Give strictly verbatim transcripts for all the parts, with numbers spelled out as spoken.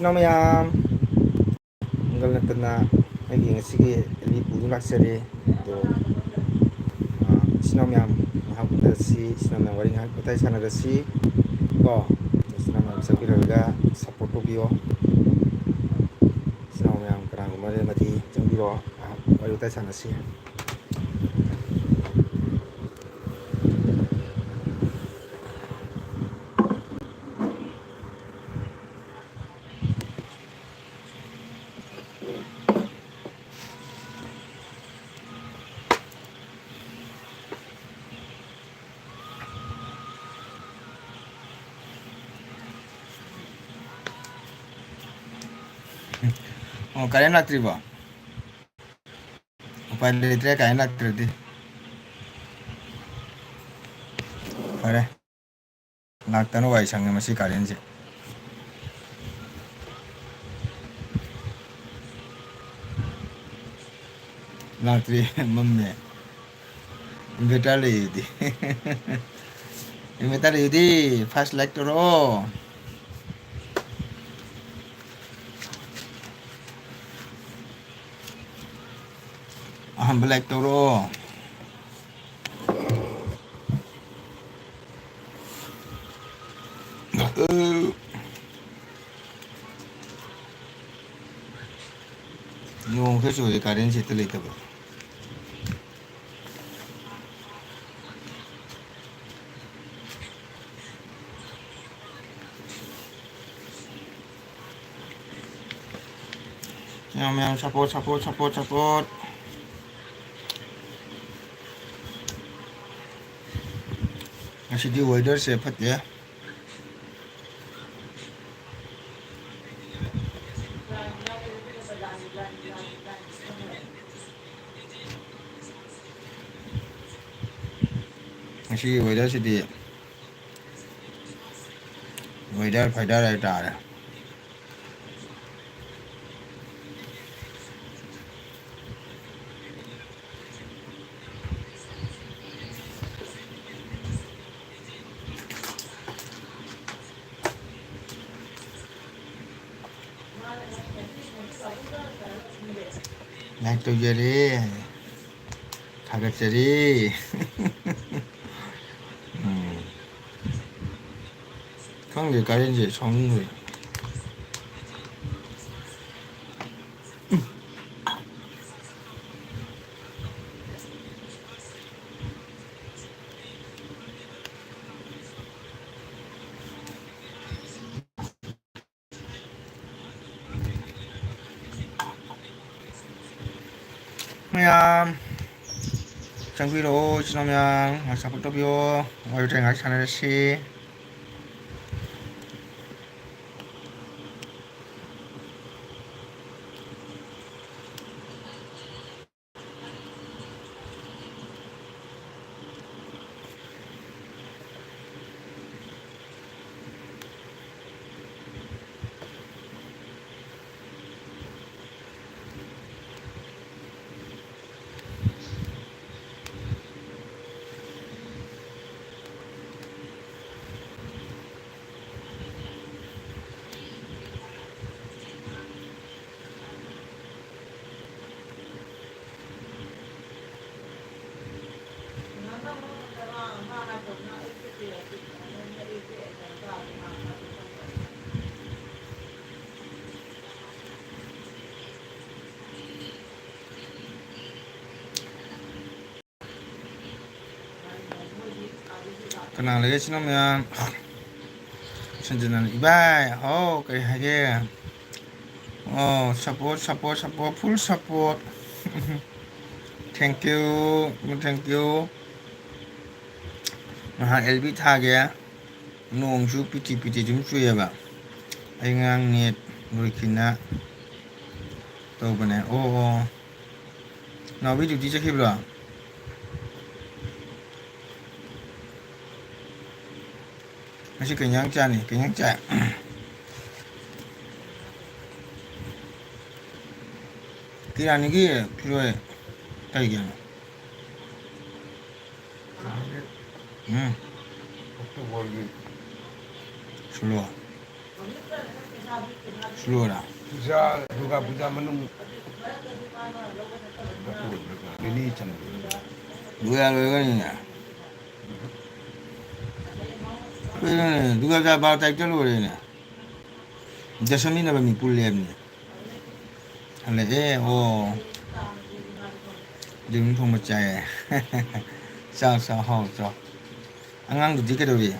ꯏꯆꯤꯟ ꯏꯅꯥꯎ ꯃꯌꯥꯝ, ꯅꯪꯒꯜ ꯅꯠꯇꯅ ꯑꯩꯒꯤ ꯉꯁꯤꯒꯤ ꯂꯤ ꯄꯨꯗꯨꯅ ꯂꯥꯛꯆꯔꯦ꯫ ꯑꯗꯣ, ꯑ, ꯏꯆꯤꯟ ꯏꯅꯥꯎ ꯃꯌꯥꯝ ꯉꯥꯏꯍꯥꯛ ꯎꯅꯔꯁꯤ, ꯏꯆꯤꯟ ꯏꯅꯥꯎ ꯃꯌꯥꯝ ꯋꯥꯔꯤ ꯉꯥꯏꯍꯥꯛ ꯋꯥꯇꯥꯏ ꯁꯥꯟꯅꯔꯁꯤ ꯀꯣ꯫ ꯏꯆꯤꯟ ꯏꯅꯥꯎ ꯃꯌꯥꯝ ꯆꯪꯕꯤꯔꯛꯑꯒ support ꯇꯧꯕꯤꯌꯣ꯫ ꯏꯆꯤꯟ ꯏꯅꯥꯎ ꯃꯌꯥꯝ ꯀꯅꯥꯒꯨꯝꯕ ꯂꯩꯔꯝꯃꯗꯤ ꯆꯪꯕꯤꯔꯣ, ꯉꯥꯏꯍꯥꯛ ꯋꯥꯔꯤ ꯋꯥꯇꯥꯏ ꯁꯥꯟꯅꯁꯤ꯫ ꯑꯣ, current ꯂꯥꯛꯇ꯭ꯔꯤꯕꯣ? ꯎꯄꯥꯏ ꯂꯩꯇ꯭ꯔꯦ, current ꯂꯥꯛꯇ꯭ꯔꯗꯤ꯫ ꯐꯔꯦ꯫ ꯂꯥꯛꯇꯅ ꯋꯥꯏ ꯁꯪꯉꯦ ꯃꯁꯤ current ꯁꯦ꯫ ꯂꯥꯛꯇ꯭ꯔꯤ, ꯃꯝꯃꯦ꯫ Inverter ꯂꯩꯌꯦꯗꯤ꯫ Inverter ꯂꯩꯌꯦꯗꯤ, flash light ꯇꯧꯔꯛꯑꯣ꯫ ꯑꯍꯥꯟꯕ like ꯇꯧꯔꯛꯑꯣ꯫ ꯅꯣꯡ ꯈꯔ ꯆꯨꯔꯦ, current ꯁꯦ ꯍꯦꯛꯇ ꯂꯩꯇꯕ꯫ ꯃꯌꯥꯝ, ꯃꯌꯥꯝ, support, support, support, support꯫ ꯉꯁꯤꯗꯤ weather ꯁꯦ ꯐꯠꯇꯦ꯫ ꯉꯁꯤꯒꯤ weather ꯁꯤꯗꯤ weather ꯐꯥꯏꯗꯔ ꯍꯥꯏꯇꯥꯔꯦ꯫ ꯂꯥꯏꯛ ꯇꯧꯖꯔꯦ꯫ ꯊꯥꯒꯠꯆꯔꯤ꯫ ꯎꯝ꯫ ꯈꯪꯗꯦ, ꯀꯥꯂꯦꯟꯁꯦ ꯁꯥꯎꯅꯤꯡꯈ꯭ꯔꯦ꯫ ꯃꯌꯥꯝ ꯆꯪꯕꯤꯔꯛꯑꯣ, ꯏꯆꯤꯟ ꯏꯅꯥꯎ ꯃꯌꯥꯝ, ꯉꯥꯏꯍꯥꯛ support ꯇꯧꯕꯤꯌꯣ꯫ ꯋꯥꯔꯤ ꯋꯥꯇꯥꯏ ꯉꯥꯏꯍꯥꯛ ꯁꯥꯟꯅꯔꯁꯤ꯫ ꯀꯅꯥ ꯂꯩꯒꯦ, ꯏꯆꯤꯟ ꯏꯅꯥꯎ ꯃꯌꯥꯝ? ꯁꯟꯖꯅꯟ ꯏꯕꯥꯏ, ꯍꯥꯎ, ꯀꯔꯤ ꯍꯥꯏꯒꯦ? ꯑꯣ, support, support, support, full support꯫ Thank you, thank you꯫ ꯉꯍꯥꯛ L B ꯊꯥꯒꯦ꯫ ꯅꯣꯡꯁꯨ ꯄꯤꯇꯤ ꯄꯤꯇꯤ ꯑꯗꯨꯝ ꯆꯨꯏꯌꯦꯕ꯫ ꯑꯩ ꯉꯔꯥꯡ net ꯂꯣꯏꯈꯤꯅ ꯇꯧꯕꯅꯦ꯫ ꯑꯣ, ꯑꯣ꯫ ꯅꯥꯎꯕꯤ duty ꯆꯠꯈꯤꯕ꯭ꯔꯣ? ꯉꯁꯤ ꯀꯩ ꯏꯟꯖꯥꯡ ꯆꯥꯅꯤ? ꯀꯩ ꯏꯟꯖꯥꯡ ꯆꯥꯏ? ꯀꯤꯔꯥꯅꯤꯒꯤ ꯐꯤꯔꯣꯏ ꯀꯩꯒꯤꯅꯣ? ꯎꯝ꯫ ꯁꯨꯂꯣ꯫ ꯁꯨꯂꯣꯔꯥ? ꯄꯨꯖꯥ, ꯗꯨꯔꯒꯥ ꯄꯨꯖꯥ ꯃꯅꯨꯡ ꯅꯤꯅꯤ ꯆꯟꯕ꯫ ꯂꯣꯏꯔ ꯂꯣꯏꯔꯒꯅꯤꯅꯦ꯫ ꯀꯩꯅꯣꯅꯦ, ꯗꯨꯔꯒꯥ ꯄꯨꯖꯥ ꯕꯥꯔꯣ ꯇꯥꯔꯤꯛꯇ ꯂꯣꯏꯔꯦꯅꯦ꯫ ꯗꯁꯃꯤ ꯅꯕꯃꯤ ꯄꯨꯜꯂꯦ ꯍꯥꯏꯕꯅꯤ꯫ ꯍꯜꯂꯛꯑꯦ, ꯑꯣ꯫ ꯌꯦꯔꯨꯝ ꯊꯣꯡꯕ ꯆꯥꯏꯌꯦ꯫ ꯆꯥꯎ, ꯆꯥꯎ, ꯍꯥꯎ, ꯆꯥꯎ꯫ ꯑꯉꯥꯡꯗꯨꯗꯤ ꯀꯩꯗꯧꯔꯤ?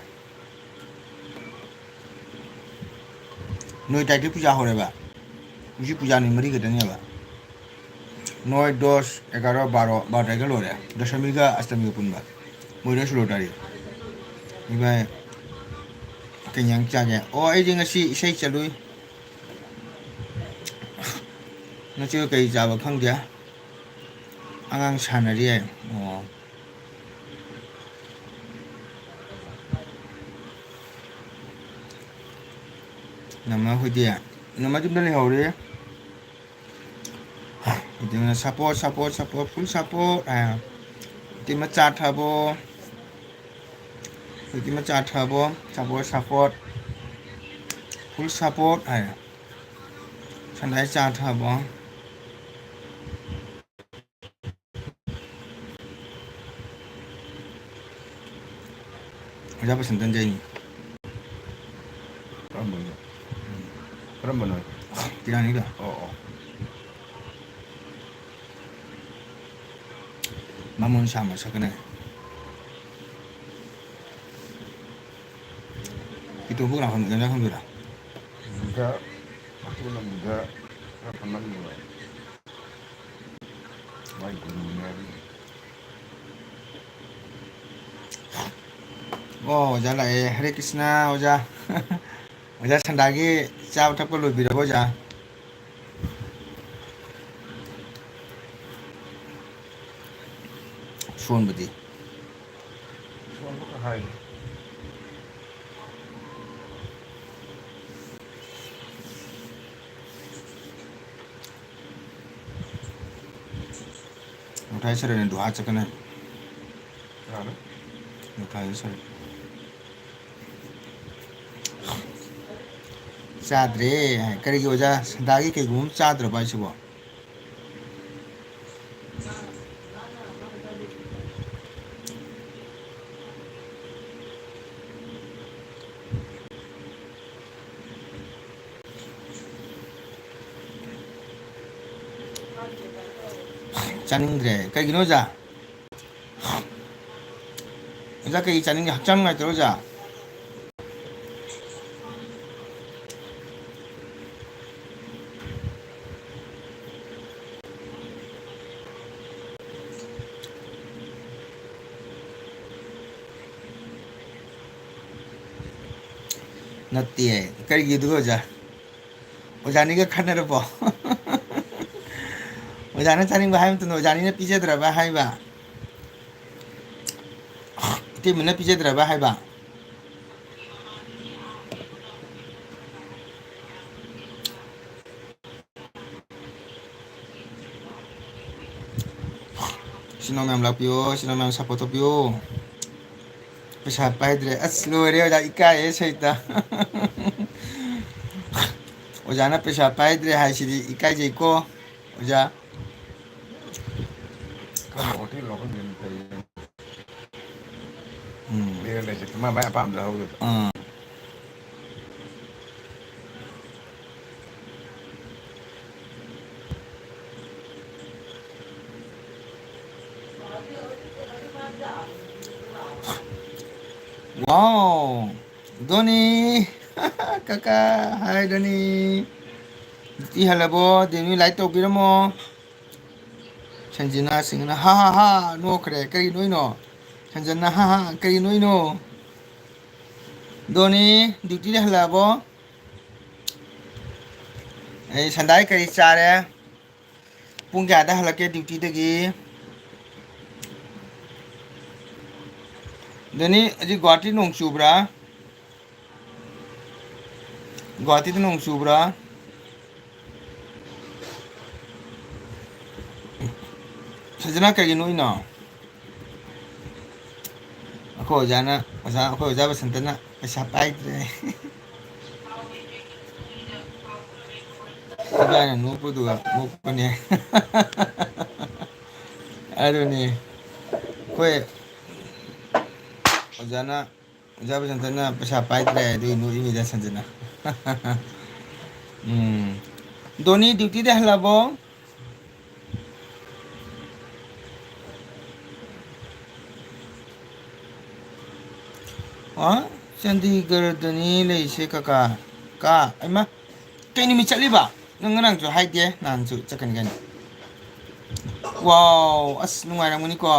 ꯅꯣꯏ ꯇꯥꯏꯗꯤ ꯄꯨꯖꯥ ꯍꯧꯔꯦꯕ꯫ ꯍꯧꯖꯤꯛ ꯄꯨꯖꯥ ꯅꯨꯃꯤꯠ ꯃꯔꯤ ꯈꯛꯇꯅꯦꯕ꯫ ꯅꯣꯏ ꯗꯣꯁ, ꯑꯦꯒꯥꯔꯣ, ꯕꯥꯔꯣ, ꯕꯥꯔꯣ ꯇꯥꯔꯤꯛꯀ ꯂꯣꯏꯔꯦ꯫ ꯗꯁꯃꯤꯒ ꯑꯁꯇꯃꯤꯒ ꯄꯨꯟꯕ꯫ ꯃꯣꯏꯗ ꯁꯣꯂꯣ ꯇꯥꯔꯤꯛ꯫ ꯏꯕꯥꯏ, ꯀꯩ ꯏꯟꯖꯥꯡ ꯆꯥꯒꯦ? ꯑꯣ, ꯑꯩꯗꯤ ꯉꯁꯤ ꯏꯁꯩ ꯆꯠꯂꯨꯏ꯫ ꯉꯁꯤ ꯀꯩ ꯆꯥꯕ ꯈꯪꯗꯦ꯫ ꯑꯉꯥꯡ ꯁꯥꯟꯅꯔꯤ ꯍꯥꯏ꯫ ꯑꯣ꯫ ꯅꯃ ꯍꯣꯏꯗꯤ? ꯅꯃ ꯌꯨꯝꯗ ꯂꯩꯍꯧꯔꯤ꯫ ꯑꯗꯨꯅ support, support, support, full support ꯍꯥꯏ꯫ ꯏꯇꯩꯃ ꯆꯥ ꯊꯛꯑꯕꯣ? ꯏꯇꯩꯃ ꯆꯥ ꯊꯛꯑꯕꯣ? Support, support, full support ꯍꯥꯏ꯫ ꯁꯟꯗꯥꯏ ꯆꯥ ꯊꯛꯑꯕꯣ? ꯑꯣꯖꯥ ꯕꯁꯟꯇꯟ ꯖꯩꯅꯤ꯫ ꯀꯔꯝꯕꯅꯣ? ꯀꯔꯝꯕꯅꯣ? ꯄꯤꯔꯥꯅꯤꯗꯣ꯫ ꯑꯣ, ꯑꯣ꯫ ꯕꯥꯃꯣꯟ ꯁꯥ ꯃꯁꯛꯀꯅꯦ꯫ ꯏꯇꯣꯝꯕꯨ ꯀꯅꯥ ꯈꯪ-, ꯀꯅꯥ ꯈꯪꯗꯣꯏꯔꯥ? ꯕꯨꯙ, ꯑꯇꯣꯟꯕ ꯕꯨꯙ ꯈꯔ ꯐꯝꯃꯝꯃꯦꯕ꯫ ꯃꯥꯏ ꯒꯨꯔꯨꯅꯦ ꯍꯥꯏꯕꯅꯤ꯫ ꯑꯣ, ꯑꯣꯖꯥ ꯂꯥꯛꯑꯦ꯫ ꯍꯔꯦ ꯀ꯭ꯔꯤꯁꯅ, ꯑꯣꯖꯥ꯫ ꯑꯣꯖꯥ ꯁꯟꯗꯥꯒꯤ ꯆꯥꯕ ꯊꯛꯄ ꯂꯣꯏꯕꯤꯔꯕꯣ, ꯑꯣꯖꯥ? ꯁꯣꯟꯕꯗꯤ? ꯁꯣꯟꯕ ꯈꯔ ꯍꯥꯏ꯫ ꯃꯊꯥꯏ ꯁꯔꯦꯅ ꯗꯨꯍꯥ ꯆꯠꯀꯅꯤ꯫ ꯀꯅꯥꯅꯣ? ꯃꯊꯥꯏ ꯁꯔꯦ꯫ ꯆꯥꯗ꯭ꯔꯦ꯫ ꯀꯔꯤꯒꯤ ꯑꯣꯖꯥ? ꯁꯟꯗꯥꯒꯤ ꯀꯩꯒꯨꯝꯕ ꯑꯃ ꯆꯥꯗ꯭ꯔꯕ ꯍꯥꯏꯁꯤꯕꯣ? ꯆꯥꯅꯤꯡꯗ꯭ꯔꯦ꯫ ꯀꯩꯒꯤꯅꯣ ꯑꯣꯖꯥ? ꯑꯣꯖꯥ, ꯀꯩ ꯆꯥꯅꯤꯡꯒꯦ? ꯍꯛꯆꯥꯡ ꯅꯨꯡꯉꯥꯏꯇ꯭ꯔꯣ ꯑꯣꯖꯥ? ꯅꯠꯇꯦ꯫ ꯀꯔꯤꯒꯤꯗꯨ ꯑꯣꯖꯥ? ꯑꯣꯖꯥꯅꯤꯒ ꯈꯟꯅꯔꯕꯣ? ꯑꯣꯖꯥꯅ ꯆꯥꯅꯤꯡꯕ ꯍꯥꯏꯕ ꯃꯇꯝꯗ ꯑꯣꯖꯥꯅꯤꯅ ꯄꯤꯖꯗ꯭ꯔꯕ ꯍꯥꯏꯕ? ꯏꯇꯩꯃꯅ ꯄꯤꯖꯗ꯭ꯔꯕ ꯍꯥꯏꯕ? ꯏꯆꯤꯟ ꯏꯅꯥꯎ ꯃꯌꯥꯝ ꯂꯥꯛꯄꯤꯌꯣ, ꯏꯆꯤꯟ ꯏꯅꯥꯎ ꯃꯌꯥꯝ support ꯇꯧꯕꯤꯌꯣ꯫ ꯄꯩꯁꯥ ꯄꯥꯏꯗ꯭ꯔꯦ꯫ ꯑꯁ, ꯂꯣꯏꯔꯦ ꯑꯣꯖꯥ, ꯏꯀꯥꯏꯌꯦ ꯁꯩꯇ꯫ ꯑꯣꯖꯥꯅ ꯄꯩꯁꯥ ꯄꯥꯏꯗ꯭ꯔꯦ ꯍꯥꯏꯁꯤꯗꯤ ꯏꯀꯥꯏꯖꯩꯀꯣ ꯑꯣꯖꯥ꯫ ꯀꯔꯝꯕ ꯍꯣꯇꯦꯜꯅꯣ ꯈꯪꯗꯦꯅꯦ ꯇꯧꯔꯤꯁꯦ꯫ ꯎꯝ꯫ ꯂꯩꯔ ꯂꯩꯁꯦ, ꯃꯥ ꯃꯥꯏ ꯑꯄꯥꯝꯕꯗ ꯍꯧꯔꯦꯕ꯫ ꯑꯥ꯫ Wow! ꯗꯣꯅꯤ! ꯀꯀꯥ! Hi, ꯗꯣꯅꯤ! ꯅꯨꯄꯤ ꯍꯜꯂꯕꯣ? ꯗꯦꯅꯤ like ꯇꯧꯕꯤꯔꯝꯃꯣ꯫ ꯁꯟꯖꯤꯅꯥ ꯁꯤꯡꯅ ꯍꯥ ꯍꯥ ꯍꯥ ꯅꯣꯛꯈ꯭ꯔꯦ꯫ ꯀꯔꯤ ꯅꯣꯛꯏꯅꯣ? ꯁꯟꯖꯅ ꯍꯥ ꯍꯥ ꯀꯔꯤ ꯅꯣꯛꯏꯅꯣ? ꯗꯣꯅꯤ, duty ꯗ ꯍꯜꯂꯛꯑꯕꯣ? ꯑꯩ ꯁꯟꯗꯥꯏ ꯀꯔꯤ ꯆꯥꯔꯦ? ꯄꯨꯡ ꯀꯌꯥꯗ ꯍꯜꯂꯛꯀꯦ duty ꯗꯒꯤ? ꯗꯣꯅꯤ, ꯍꯧꯖꯤꯛ ꯒꯨꯍꯥꯇꯤ ꯅꯣꯡ ꯆꯨꯕ꯭ꯔꯥ? ꯒꯨꯍꯥꯇꯤꯗ ꯅꯣꯡ ꯆꯨꯕ꯭ꯔꯥ? ꯁꯖꯅꯥ, ꯀꯩꯒꯤ ꯅꯣꯛꯏꯅꯣ? ꯑꯩꯈꯣꯏ ꯑꯣꯖꯥꯅ, ꯑꯣꯖꯥ, ꯑꯩꯈꯣꯏ ꯑꯣꯖꯥ ꯕꯁꯟꯇꯅ ꯄꯩꯁꯥ ꯄꯥꯏꯗ꯭ꯔꯦ꯫ ꯏꯕꯥꯅ ꯅꯣꯛꯄꯗꯨꯒ ꯅꯣꯛꯄꯅꯦ꯫ ꯑꯗꯨꯅꯤ꯫ ꯑꯩꯈꯣꯏ ꯑꯣꯖꯥꯅ, ꯑꯣꯖꯥ ꯕꯁꯟꯇꯅ ꯄꯩꯁꯥ ꯄꯥꯏꯗ꯭ꯔꯦ, ꯑꯗꯨꯒꯤ ꯅꯣꯛꯏꯃꯤꯗ ꯁꯟꯖꯅ꯫ ꯎꯝ꯫ ꯗꯣꯅꯤ duty ꯗ ꯍꯜꯂꯕꯣ? ꯑ? ꯆꯥꯟꯗꯤꯒꯔꯗꯅꯤ ꯂꯩꯁꯦ ꯀꯀꯥ꯫ ꯀꯥ, ꯏꯃꯥ, ꯀꯩ ꯅꯨꯃꯤꯠ ꯆꯠꯂꯤꯕ? ꯅꯪ ꯉꯔꯥꯡꯁꯨ ꯍꯥꯏꯗꯦ, ꯅꯍꯥꯟꯁꯨ ꯆꯠꯀꯅꯤ ꯀꯥꯏꯅ꯫ ꯋꯥꯎ, ꯑꯁ, ꯅꯨꯡꯉꯥꯏꯔꯝꯒꯅꯤꯀꯣ꯫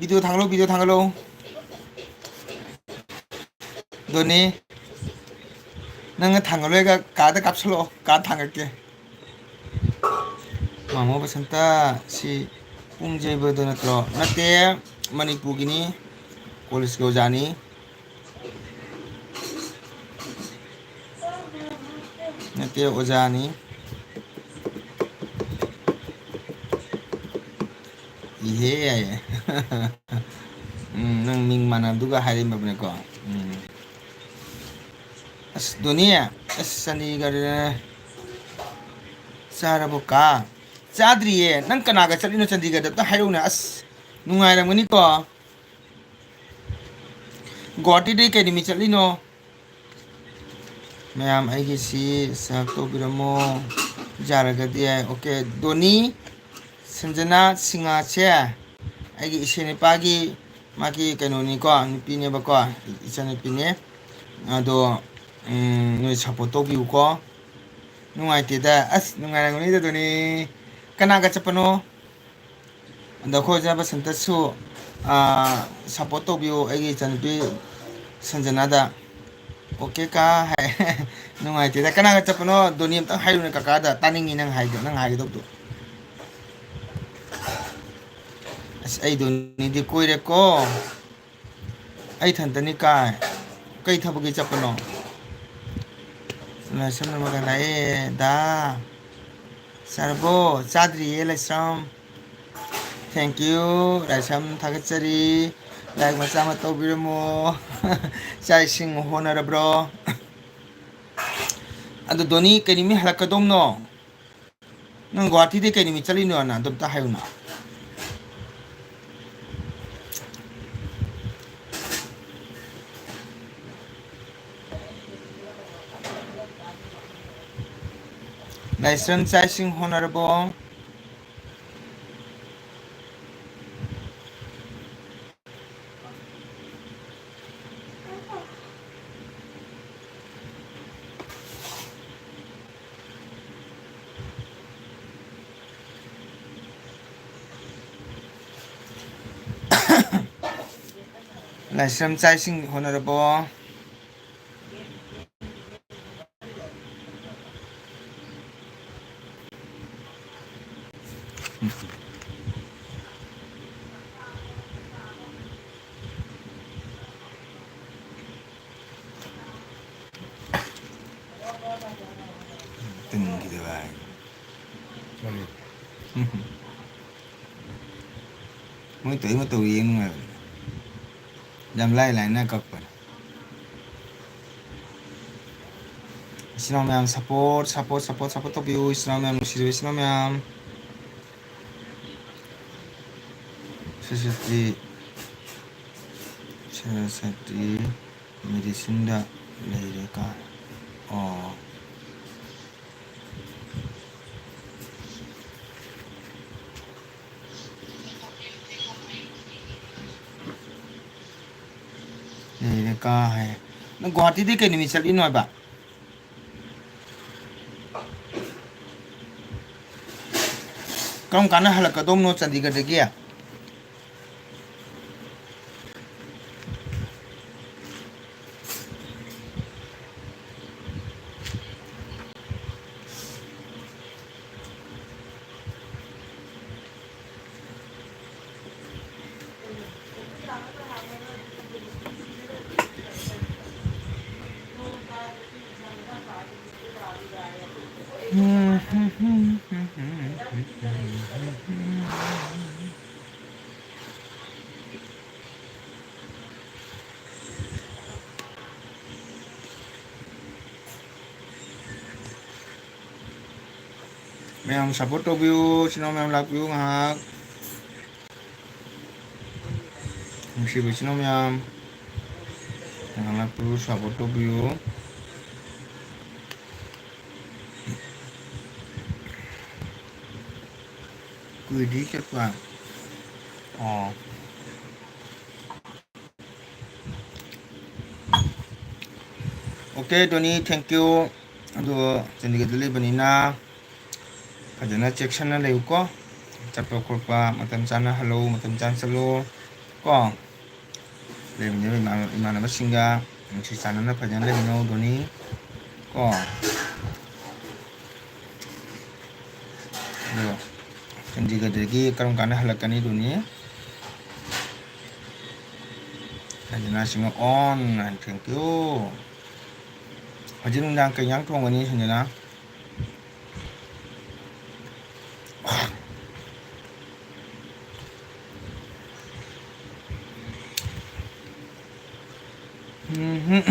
Video ꯊꯥꯒꯠꯂꯣ, video ꯊꯥꯒꯠꯂꯣ꯫ ꯗꯣꯅꯤ, ꯅꯪꯅ ꯊꯥꯡꯒꯠꯂꯣꯏꯒ ꯀꯥꯗ ꯀꯥꯞꯁꯜꯂꯛꯑꯣ, ꯀꯥ ꯊꯥꯡꯒꯠꯀꯦ꯫ ꯃꯥꯃꯣ ꯕꯁꯟꯇ, ꯁꯤ ꯄꯨꯡ ꯌꯩꯕꯗꯣ ꯅꯠꯇ꯭ꯔꯣ? ꯅꯠꯇꯦ, ꯃꯅꯤꯄꯨꯔꯒꯤꯅꯤ, ꯀꯣꯂꯦꯖꯀꯤ ꯑꯣꯖꯥꯅꯤ꯫ ꯅꯠꯇꯦ, ꯑꯣꯖꯥꯅꯤ꯫ ꯏꯍꯦ ꯌꯥꯏꯌꯦ꯫ ꯎꯝ, ꯅꯪ ꯃꯤꯡ ꯃꯥꯟꯅꯕꯗꯨꯒ ꯍꯥꯏꯔꯝꯃꯕꯅꯦꯀꯣ꯫ ꯎꯝ꯫ ꯑꯁ, ꯗꯣꯅꯤ, ꯑꯁ, ꯆꯥꯟꯗꯤꯒꯔ ꯆꯥꯔꯕꯣ ꯀꯥ? ꯆꯥꯗ꯭ꯔꯤꯌꯦ꯫ ꯅꯪ ꯀꯅꯥꯒ ꯆꯠꯂꯤꯅꯣ ꯆꯥꯟꯗꯤꯒꯔꯗ? ꯑꯝꯇ ꯍꯥꯏꯔꯛꯎꯅꯦ꯫ ꯑꯁ, ꯅꯨꯡꯉꯥꯏꯔꯝꯒꯅꯤꯀꯣ꯫ ꯒꯨꯋꯥꯍꯥꯇꯤꯗꯩ ꯀꯩ ꯅꯨꯃꯤꯠ ꯆꯠꯂꯤꯅꯣ? ꯃꯌꯥꯝ ꯑꯩꯒꯤ ꯁꯤ sub ꯇꯧꯕꯤꯔꯝꯃꯣ꯫ ꯌꯥꯔꯒꯗꯤ ꯌꯥꯏ꯫ OK, ꯗꯣꯅꯤ, ꯁꯟꯖꯅꯥ, ꯁꯤꯡꯍꯥꯁꯦ ꯑꯩꯒꯤ ꯏꯁꯦ ꯅꯨꯄꯥꯒꯤ, ꯃꯥꯒꯤ ꯀꯩꯅꯣꯅꯤꯀꯣ, ꯅꯨꯄꯤꯅꯦꯕꯀꯣ, ꯏꯆꯟꯅꯨꯄꯤꯅꯦ꯫ ꯑꯗꯣ, ꯎꯝ, ꯅꯣꯏ support ꯇꯧꯕꯤꯌꯨꯀꯣ꯫ ꯅꯨꯡꯉꯥꯏꯇꯦꯗ꯫ ꯑꯁ, ꯅꯨꯡꯉꯥꯏꯔꯝꯒꯅꯤꯗ ꯗꯣꯅꯤ꯫ ꯀꯅꯥꯒ ꯆꯠꯄꯅꯣ? ꯑꯗꯣ ꯑꯩꯈꯣꯏ ꯑꯣꯖꯥ ꯕꯁꯟꯇꯁꯨ, ꯑꯥ, support ꯇꯧꯕꯤꯌꯨ ꯑꯩꯒꯤ ꯏꯆꯟꯅꯨꯄꯤ ꯁꯟꯖꯅꯥꯗ꯫ OK ꯀꯥ ꯍꯥꯏ꯫ ꯅꯨꯡꯉꯥꯏꯇꯦꯗ꯫ ꯀꯅꯥꯒ ꯆꯠꯄꯅꯣ? ꯗꯣꯅꯤ ꯑꯝꯇꯪ ꯍꯥꯏꯔꯨꯅꯦ ꯀꯀꯥꯗ꯫ ꯇꯥꯅꯤꯡꯉꯤ ꯅꯪ ꯍꯥꯏꯗꯣ, ꯅꯪ ꯍꯥꯏꯒꯗꯧꯗꯣ꯫ ꯑꯁ, ꯑꯩ ꯗꯣꯅꯤꯗꯤ ꯀꯣꯏꯔꯦꯀꯣ꯫ ꯑꯩ ꯏꯊꯟꯇꯅꯤ ꯀꯥꯏ꯫ ꯀꯩ ꯊꯕꯛꯀꯤ ꯆꯠꯄꯅꯣ? ꯂꯥꯏꯁ꯭ꯔꯝ ꯅꯃꯒ ꯂꯥꯛꯑꯦ ꯗꯥ꯫ ꯆꯥꯔꯕꯣ? ꯆꯥꯗ꯭ꯔꯤꯌꯦ ꯂꯥꯏꯁ꯭ꯔꯝ꯫ Thank you꯫ ꯂꯥꯏꯁ꯭ꯔꯝ ꯊꯥꯒꯠꯆꯔꯤ꯫ Like ꯃꯆꯥ ꯑꯃ ꯇꯧꯕꯤꯔꯝꯃꯣ꯫ ꯆꯥꯛ ꯏꯁꯤꯡ ꯍꯣꯠꯅꯔꯕ꯭ꯔꯣ? ꯑꯗꯣ ꯗꯣꯅꯤ, ꯀꯩ ꯅꯨꯃꯤꯠ ꯍꯜꯂꯛꯀꯗꯧꯅꯣ? ꯅꯪ ꯒꯨꯍꯥꯇꯤꯗꯩ ꯀꯩ ꯅꯨꯃꯤꯠ ꯆꯠꯂꯤꯅꯣꯅ ꯑꯗꯨꯝꯇ ꯍꯥꯏꯌꯨꯅ꯫ ꯂꯥꯏꯁ꯭ꯔꯝ, ꯆꯥꯛ ꯏꯁꯤꯡ ꯍꯣꯠꯅꯔꯕꯣ? ꯂꯥꯏꯁ꯭ꯔꯝ, ꯆꯥꯛ ꯏꯁꯤꯡ ꯍꯣꯠꯅꯔꯕꯣ? ꯇꯤꯟꯒꯤꯗꯤ ꯚꯥꯏ꯫ ꯀꯔꯤ? ꯃꯣꯏ ꯇꯧꯔꯤ ꯃꯇꯧ ꯌꯦꯡ ꯅꯨꯡꯉꯥꯏꯕꯅꯦ꯫ ꯌꯥꯝ ꯂꯥꯏ ꯂꯥꯏꯅ ꯀꯛꯄꯅꯦ꯫ ꯏꯆꯤꯟ ꯏꯅꯥꯎ ꯃꯌꯥꯝ support, support, support, support ꯇꯧꯕꯤꯌꯨ, ꯏꯆꯤꯟ ꯏꯅꯥꯎ ꯃꯌꯥꯝ, ꯅꯨꯡꯁꯤꯖꯕ ꯏꯆꯤꯟ ꯏꯅꯥꯎ ꯃꯌꯥꯝ꯫ ꯁꯔꯁꯇꯤ, ꯁꯔꯁꯇꯤ medicineꯗ ꯂꯩꯔꯦ ꯀꯥꯏ꯫ ꯑꯣ꯫ ꯂꯩꯔꯦ ꯀꯥ ꯍꯥꯏ꯫ ꯅꯪ ꯒꯨꯍꯥꯇꯤꯗꯤ ꯀꯩ ꯅꯨꯃꯤꯠ ꯆꯠꯂꯤꯅꯣ ꯍꯥꯏꯕ? ꯀꯔꯝ ꯀꯥꯟꯗ ꯍꯜꯂꯛꯀꯗꯧꯅꯣ ꯆꯥꯟꯗꯤꯒꯔꯗꯒꯤ? ꯃꯌꯥꯝ support ꯇꯧꯕꯤꯌꯨ, ꯏꯆꯤꯟ ꯏꯅꯥꯎ ꯃꯌꯥꯝ ꯂꯥꯛꯄꯤꯌꯨ ꯉꯥꯏꯍꯥꯛ꯫ ꯅꯨꯡꯁꯤꯕ ꯏꯆꯤꯟ ꯏꯅꯥꯎ ꯃꯌꯥꯝ, ꯉꯥꯏꯍꯥꯛ ꯂꯥꯛꯄꯤꯌꯨ, support ꯇꯧꯕꯤꯌꯨ꯫ ꯀꯨꯏꯗ꯭ꯔꯤ ꯆꯠꯄ꯫ ꯑꯣ꯫ Okay, Dhoni, thank you꯫ ꯑꯗꯣ ꯆꯥꯟꯗꯤꯒꯔꯗ ꯂꯩꯕꯅꯤꯅ ꯐꯖꯅ ꯆꯦꯛꯁꯤꯟꯅ ꯂꯩꯌꯨꯀꯣ꯫ ꯆꯠꯄ ꯈꯣꯠꯄ ꯃꯇꯝ ꯆꯥꯅ ꯍꯜꯂꯧ, ꯃꯇꯝ ꯆꯥꯅ ꯆꯠꯂꯣ ꯀꯣ꯫ ꯂꯩꯃꯤꯟꯅꯕ ꯏꯃꯥꯟ-, ꯏꯃꯥꯟꯅꯕꯁꯤꯡꯒ ꯅꯨꯡꯁꯤ ꯆꯥꯟꯅꯅ ꯐꯖꯅ ꯂꯩꯃꯤꯟꯅꯧ, ꯙꯣꯅꯤ ꯀꯣ꯫ ꯑꯗꯣ ꯆꯥꯟꯗꯤꯒꯔꯗꯒꯤ ꯀꯔꯝ ꯀꯥꯟꯗ ꯍꯜꯂꯛꯀꯅꯤ, Dhoni? ꯁꯟꯖꯅꯥ Singh on, thank you꯫ ꯍꯧꯖꯤꯛ ꯅꯨꯡꯗꯥꯡ ꯀꯩ ꯏꯟꯖꯥꯡ ꯊꯣꯡꯒꯅꯤ, ꯁꯟꯖꯅꯥ? ꯎꯝ꯫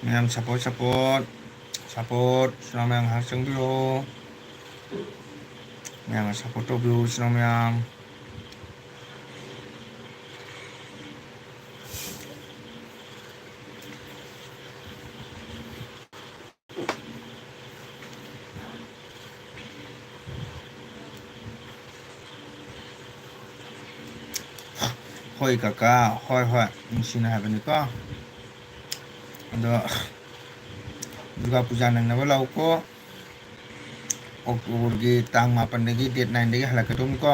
ꯃꯌꯥꯝ support, support, support꯫ ꯏꯆꯤꯟ ꯏꯅꯥꯎ ꯃꯌꯥꯝ ꯉꯥꯏꯍꯥꯛ ꯆꯪꯕꯤꯔꯛꯑꯣ꯫ ꯃꯌꯥꯝꯅ support ꯇꯧꯕꯤꯌꯨ, ꯏꯆꯤꯟ ꯏꯅꯥꯎ ꯃꯌꯥꯝ꯫ ꯍꯣꯏ ꯀꯀꯥ, ꯍꯣꯏ, ꯍꯣꯏ, ꯅꯨꯡꯁꯤꯅ ꯍꯥꯏꯕꯅꯤꯀꯣ꯫ ꯑꯗꯣ ꯗꯨꯔꯒꯥ ꯄꯨꯖꯥ ꯅꯪꯅꯕ ꯂꯥꯛꯎꯀꯣ꯫ ꯑꯣꯛꯇꯣꯕꯔꯒꯤ ꯇꯥꯡ ꯃꯥꯄꯟꯗꯒꯤ, date nineꯗꯒꯤ ꯍꯜꯂꯛꯀꯗꯧꯅꯤꯀꯣ꯫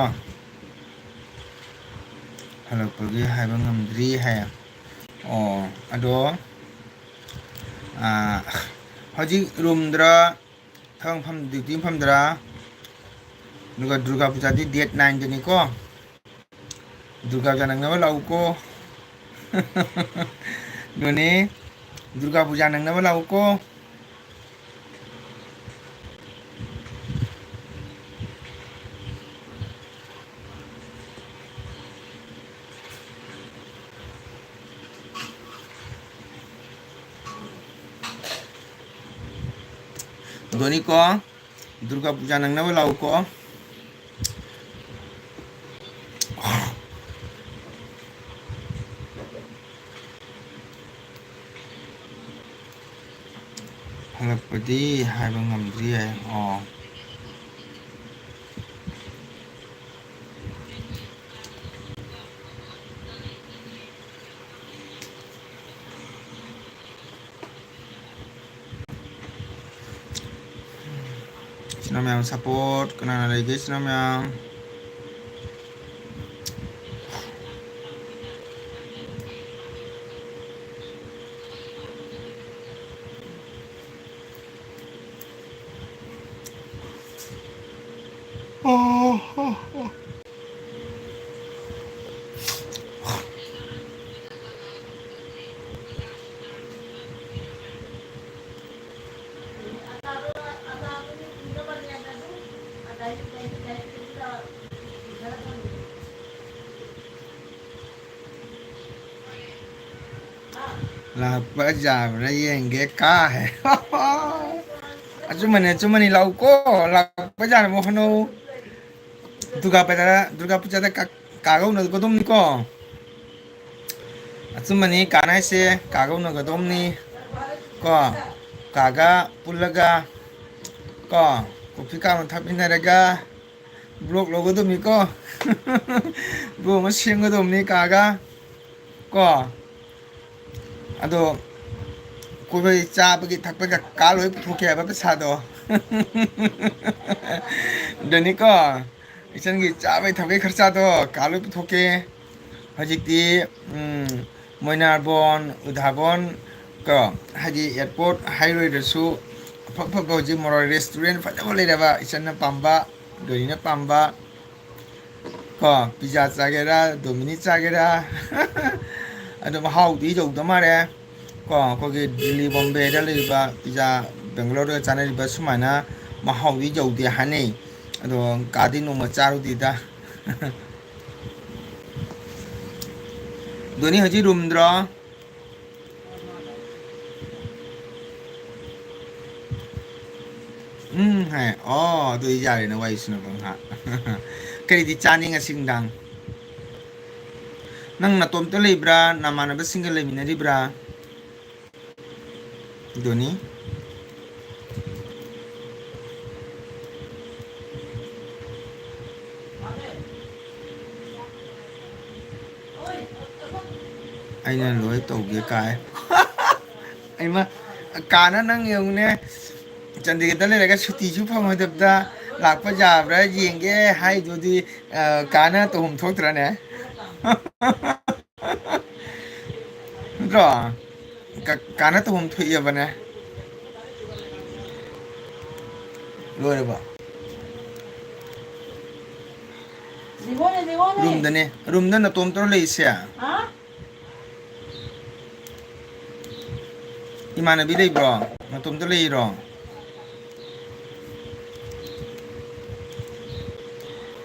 ꯍꯜꯂꯛꯄꯒꯤ ꯍꯥꯏꯕ ꯉꯝꯗ꯭ꯔꯤ ꯍꯥꯏ꯫ ꯑꯣ, ꯑꯗꯣ, ꯑꯥ, ꯍꯧꯖꯤꯛ roomꯗꯔ, ꯊꯕꯛ ꯃꯐꯝ, duty ꯃꯐꯝꯗꯔ? ꯑꯗꯨꯒ ꯗꯨꯔꯒꯥ ꯄꯨꯖꯥꯗꯤ date nineꯗꯅꯤꯀꯣ꯫ ꯗꯨꯔꯒꯥ ꯄꯨꯖꯥ ꯅꯪꯅꯕ ꯂꯥꯛꯎꯀꯣ꯫ ꯙꯣꯅꯤ, ꯗꯨꯔꯒꯥ ꯄꯨꯖꯥ ꯅꯪꯅꯕ ꯂꯥꯛꯎꯀꯣ꯫ ꯗꯣꯅꯤꯀꯣ, ꯗꯨꯔꯒꯥ ꯄꯨꯖꯥ ꯅꯪꯅꯕ ꯂꯥꯛꯎꯀꯣ꯫ ꯍꯜꯂꯛꯄꯗꯤ ꯍꯥꯏꯕ ꯉꯝꯗ꯭ꯔꯤ ꯍꯥꯏ꯫ ꯑꯣ꯫ ꯏꯆꯤꯟ ꯏꯅꯥꯎ ꯃꯌꯥꯝ support ꯀꯅꯥꯅ ꯂꯩꯒꯦ, ꯏꯆꯤꯟ ꯏꯅꯥꯎ ꯃꯌꯥꯝ? ꯑꯣ, ꯑꯣ, ꯑꯣ꯫ ꯂꯥꯛꯄ ꯌꯥꯕ꯭ꯔꯥ ꯌꯦꯡꯒꯦ ꯀꯥ ꯍꯦ꯫ ꯑꯆꯨꯝꯕꯅꯤ, ꯑꯆꯨꯝꯕꯅꯤ, ꯂꯥꯛꯎꯀꯣ, ꯂꯥꯛꯄ ꯌꯥꯅꯕ ꯍꯣꯠꯅꯧ꯫ ꯗꯨꯔꯒꯥ ꯄꯨꯖꯥꯗ, ꯗꯨꯔꯒꯥ ꯄꯨꯖꯥꯗ ꯀꯥ-, ꯀꯥꯒ ꯎꯅꯒꯗꯧꯅꯤꯀꯣ꯫ ꯑꯆꯨꯝꯕꯅꯤ, ꯀꯥꯅ ꯍꯥꯏꯁꯦ ꯀꯥꯒ ꯎꯅꯒꯗꯧꯅꯤ ꯀꯣ꯫ ꯀꯥꯒ ꯄꯨꯜꯂꯒ ꯀꯣ, ꯀꯣꯐꯤ ꯀꯥ ꯑꯃ ꯊꯛꯃꯤꯟꯅꯔꯒ vlog ꯂꯧꯒꯗꯧꯅꯤꯀꯣ꯫ Vlog ꯑꯃ ꯁꯦꯝꯒꯗꯧꯅꯤ ꯀꯥꯒ ꯀꯣ꯫ ꯑꯗꯣ ꯑꯩꯈꯣꯏ ꯆꯥꯕꯒꯤ ꯊꯛꯄꯒꯤ ꯀꯥ ꯂꯣꯏ ꯄꯨꯊꯣꯛꯀꯦ ꯍꯥꯏꯕ ꯄꯩꯁꯥꯗꯣ꯫ ꯑꯗꯨꯅꯤꯀꯣ, ꯏꯆꯟꯒꯤ ꯆꯥꯕꯒꯤ ꯊꯛꯄꯒꯤ ꯈꯔꯆꯥꯗꯣ ꯀꯥ ꯂꯣꯏ ꯄꯨꯊꯣꯛꯀꯦ꯫ ꯍꯧꯖꯤꯛꯇꯤ, ꯎꯝ, ꯃꯣꯏꯅꯥꯔꯕꯣꯟ, ꯎꯙꯥꯕꯣꯟ ꯀꯣ, ꯍꯥꯏꯗꯤ airport ꯍꯥꯏꯔꯣꯏꯗ꯭ꯔꯁꯨ, ꯑꯐ ꯑꯐꯕ ꯍꯧꯖꯤꯛ ꯃꯣꯔꯥ restaurant ꯐꯖꯕ ꯂꯩꯔꯕ, ꯏꯆꯟꯅ ꯄꯥꯝꯕ, ꯗꯣꯅꯤꯅ ꯄꯥꯝꯕ, ꯀꯣ, pizza ꯆꯥꯒꯦꯔꯥ, Domino's ꯆꯥꯒꯦꯔꯥ, ꯑꯗꯨꯝ ꯃꯍꯥꯎꯗꯤ ꯌꯧꯗ ꯃꯥꯜꯂꯦ꯫ ꯀꯣ, ꯑꯩꯈꯣꯏꯒꯤ ꯗꯤꯜꯂꯤ, ꯕꯣꯝꯕꯦꯗ ꯂꯩꯔꯤꯕ pizza, ꯕꯦꯡꯒꯂꯣꯔꯗ ꯆꯥꯅꯔꯤꯕ ꯁꯨꯃꯥꯏꯅ ꯃꯍꯥꯎꯗꯤ ꯌꯧꯗꯦ ꯍꯥꯏꯅꯩ꯫ ꯑꯗꯣ ꯀꯥꯗꯤ ꯅꯣꯡꯃ ꯆꯥꯔꯨꯗꯦꯗ꯫ ꯗꯣꯅꯤ ꯍꯧꯖꯤꯛ ꯔꯨꯝꯗ꯭ꯔꯣ? ꯎꯝ ꯍꯥꯏ꯫ ꯑꯣ, ꯑꯗꯨ ꯌꯥꯔꯦꯅꯦ, ꯋꯥꯔꯤ ꯁꯥꯟꯅꯕ ꯉꯥꯏꯍꯥꯛ꯫ ꯀꯔꯤꯗꯤ ꯆꯥꯅꯤꯡ ꯉꯁꯤ ꯅꯨꯡꯗꯥꯡ? ꯅꯪ ꯅꯇꯣꯝꯇ ꯂꯩꯕ꯭ꯔꯥ, ꯅꯃꯥꯟꯅꯕꯁꯤꯡꯒ ꯂꯩꯃꯤꯟꯅꯔꯤꯕ꯭ꯔꯥ? ꯗꯣꯅꯤ꯫ ꯑꯩꯅ ꯂꯣꯏ ꯇꯧꯒꯦ ꯀꯥꯏ꯫ ꯑꯩꯃ, ꯀꯥꯅ ꯅꯪ ꯌꯦꯡꯉꯨꯅꯦ, ꯆꯥꯟꯗꯤꯒꯔꯗ ꯂꯩꯔꯒ ꯁꯨꯇꯤꯁꯨ ꯐꯪꯉꯣꯏꯗꯕꯗ ꯂꯥꯛꯄ ꯌꯥꯕ꯭ꯔꯥ ꯌꯦꯡꯒꯦ ꯍꯥꯏꯗꯨꯗꯤ, ꯑ, ꯀꯥꯅ ꯇꯧꯐꯝ ꯊꯣꯛꯇ꯭ꯔꯅꯦ? ꯅꯠꯇ꯭ꯔꯣ? ꯀ-, ꯀꯥꯅ ꯇꯧꯐꯝ ꯊꯣꯛꯑꯦꯕꯅꯦ꯫ ꯂꯣꯏꯔꯕ? ꯔꯨꯝꯗꯅꯦ꯫ ꯔꯨꯝꯗ ꯅꯇꯣꯝꯇꯔꯣ ꯂꯩꯔꯤꯁꯦ? ꯍꯥ? ꯏꯃꯥꯟꯅꯕꯤ ꯂꯩꯕ꯭ꯔꯣ? ꯅꯇꯣꯝꯇ ꯂꯩꯔꯤꯔꯣ?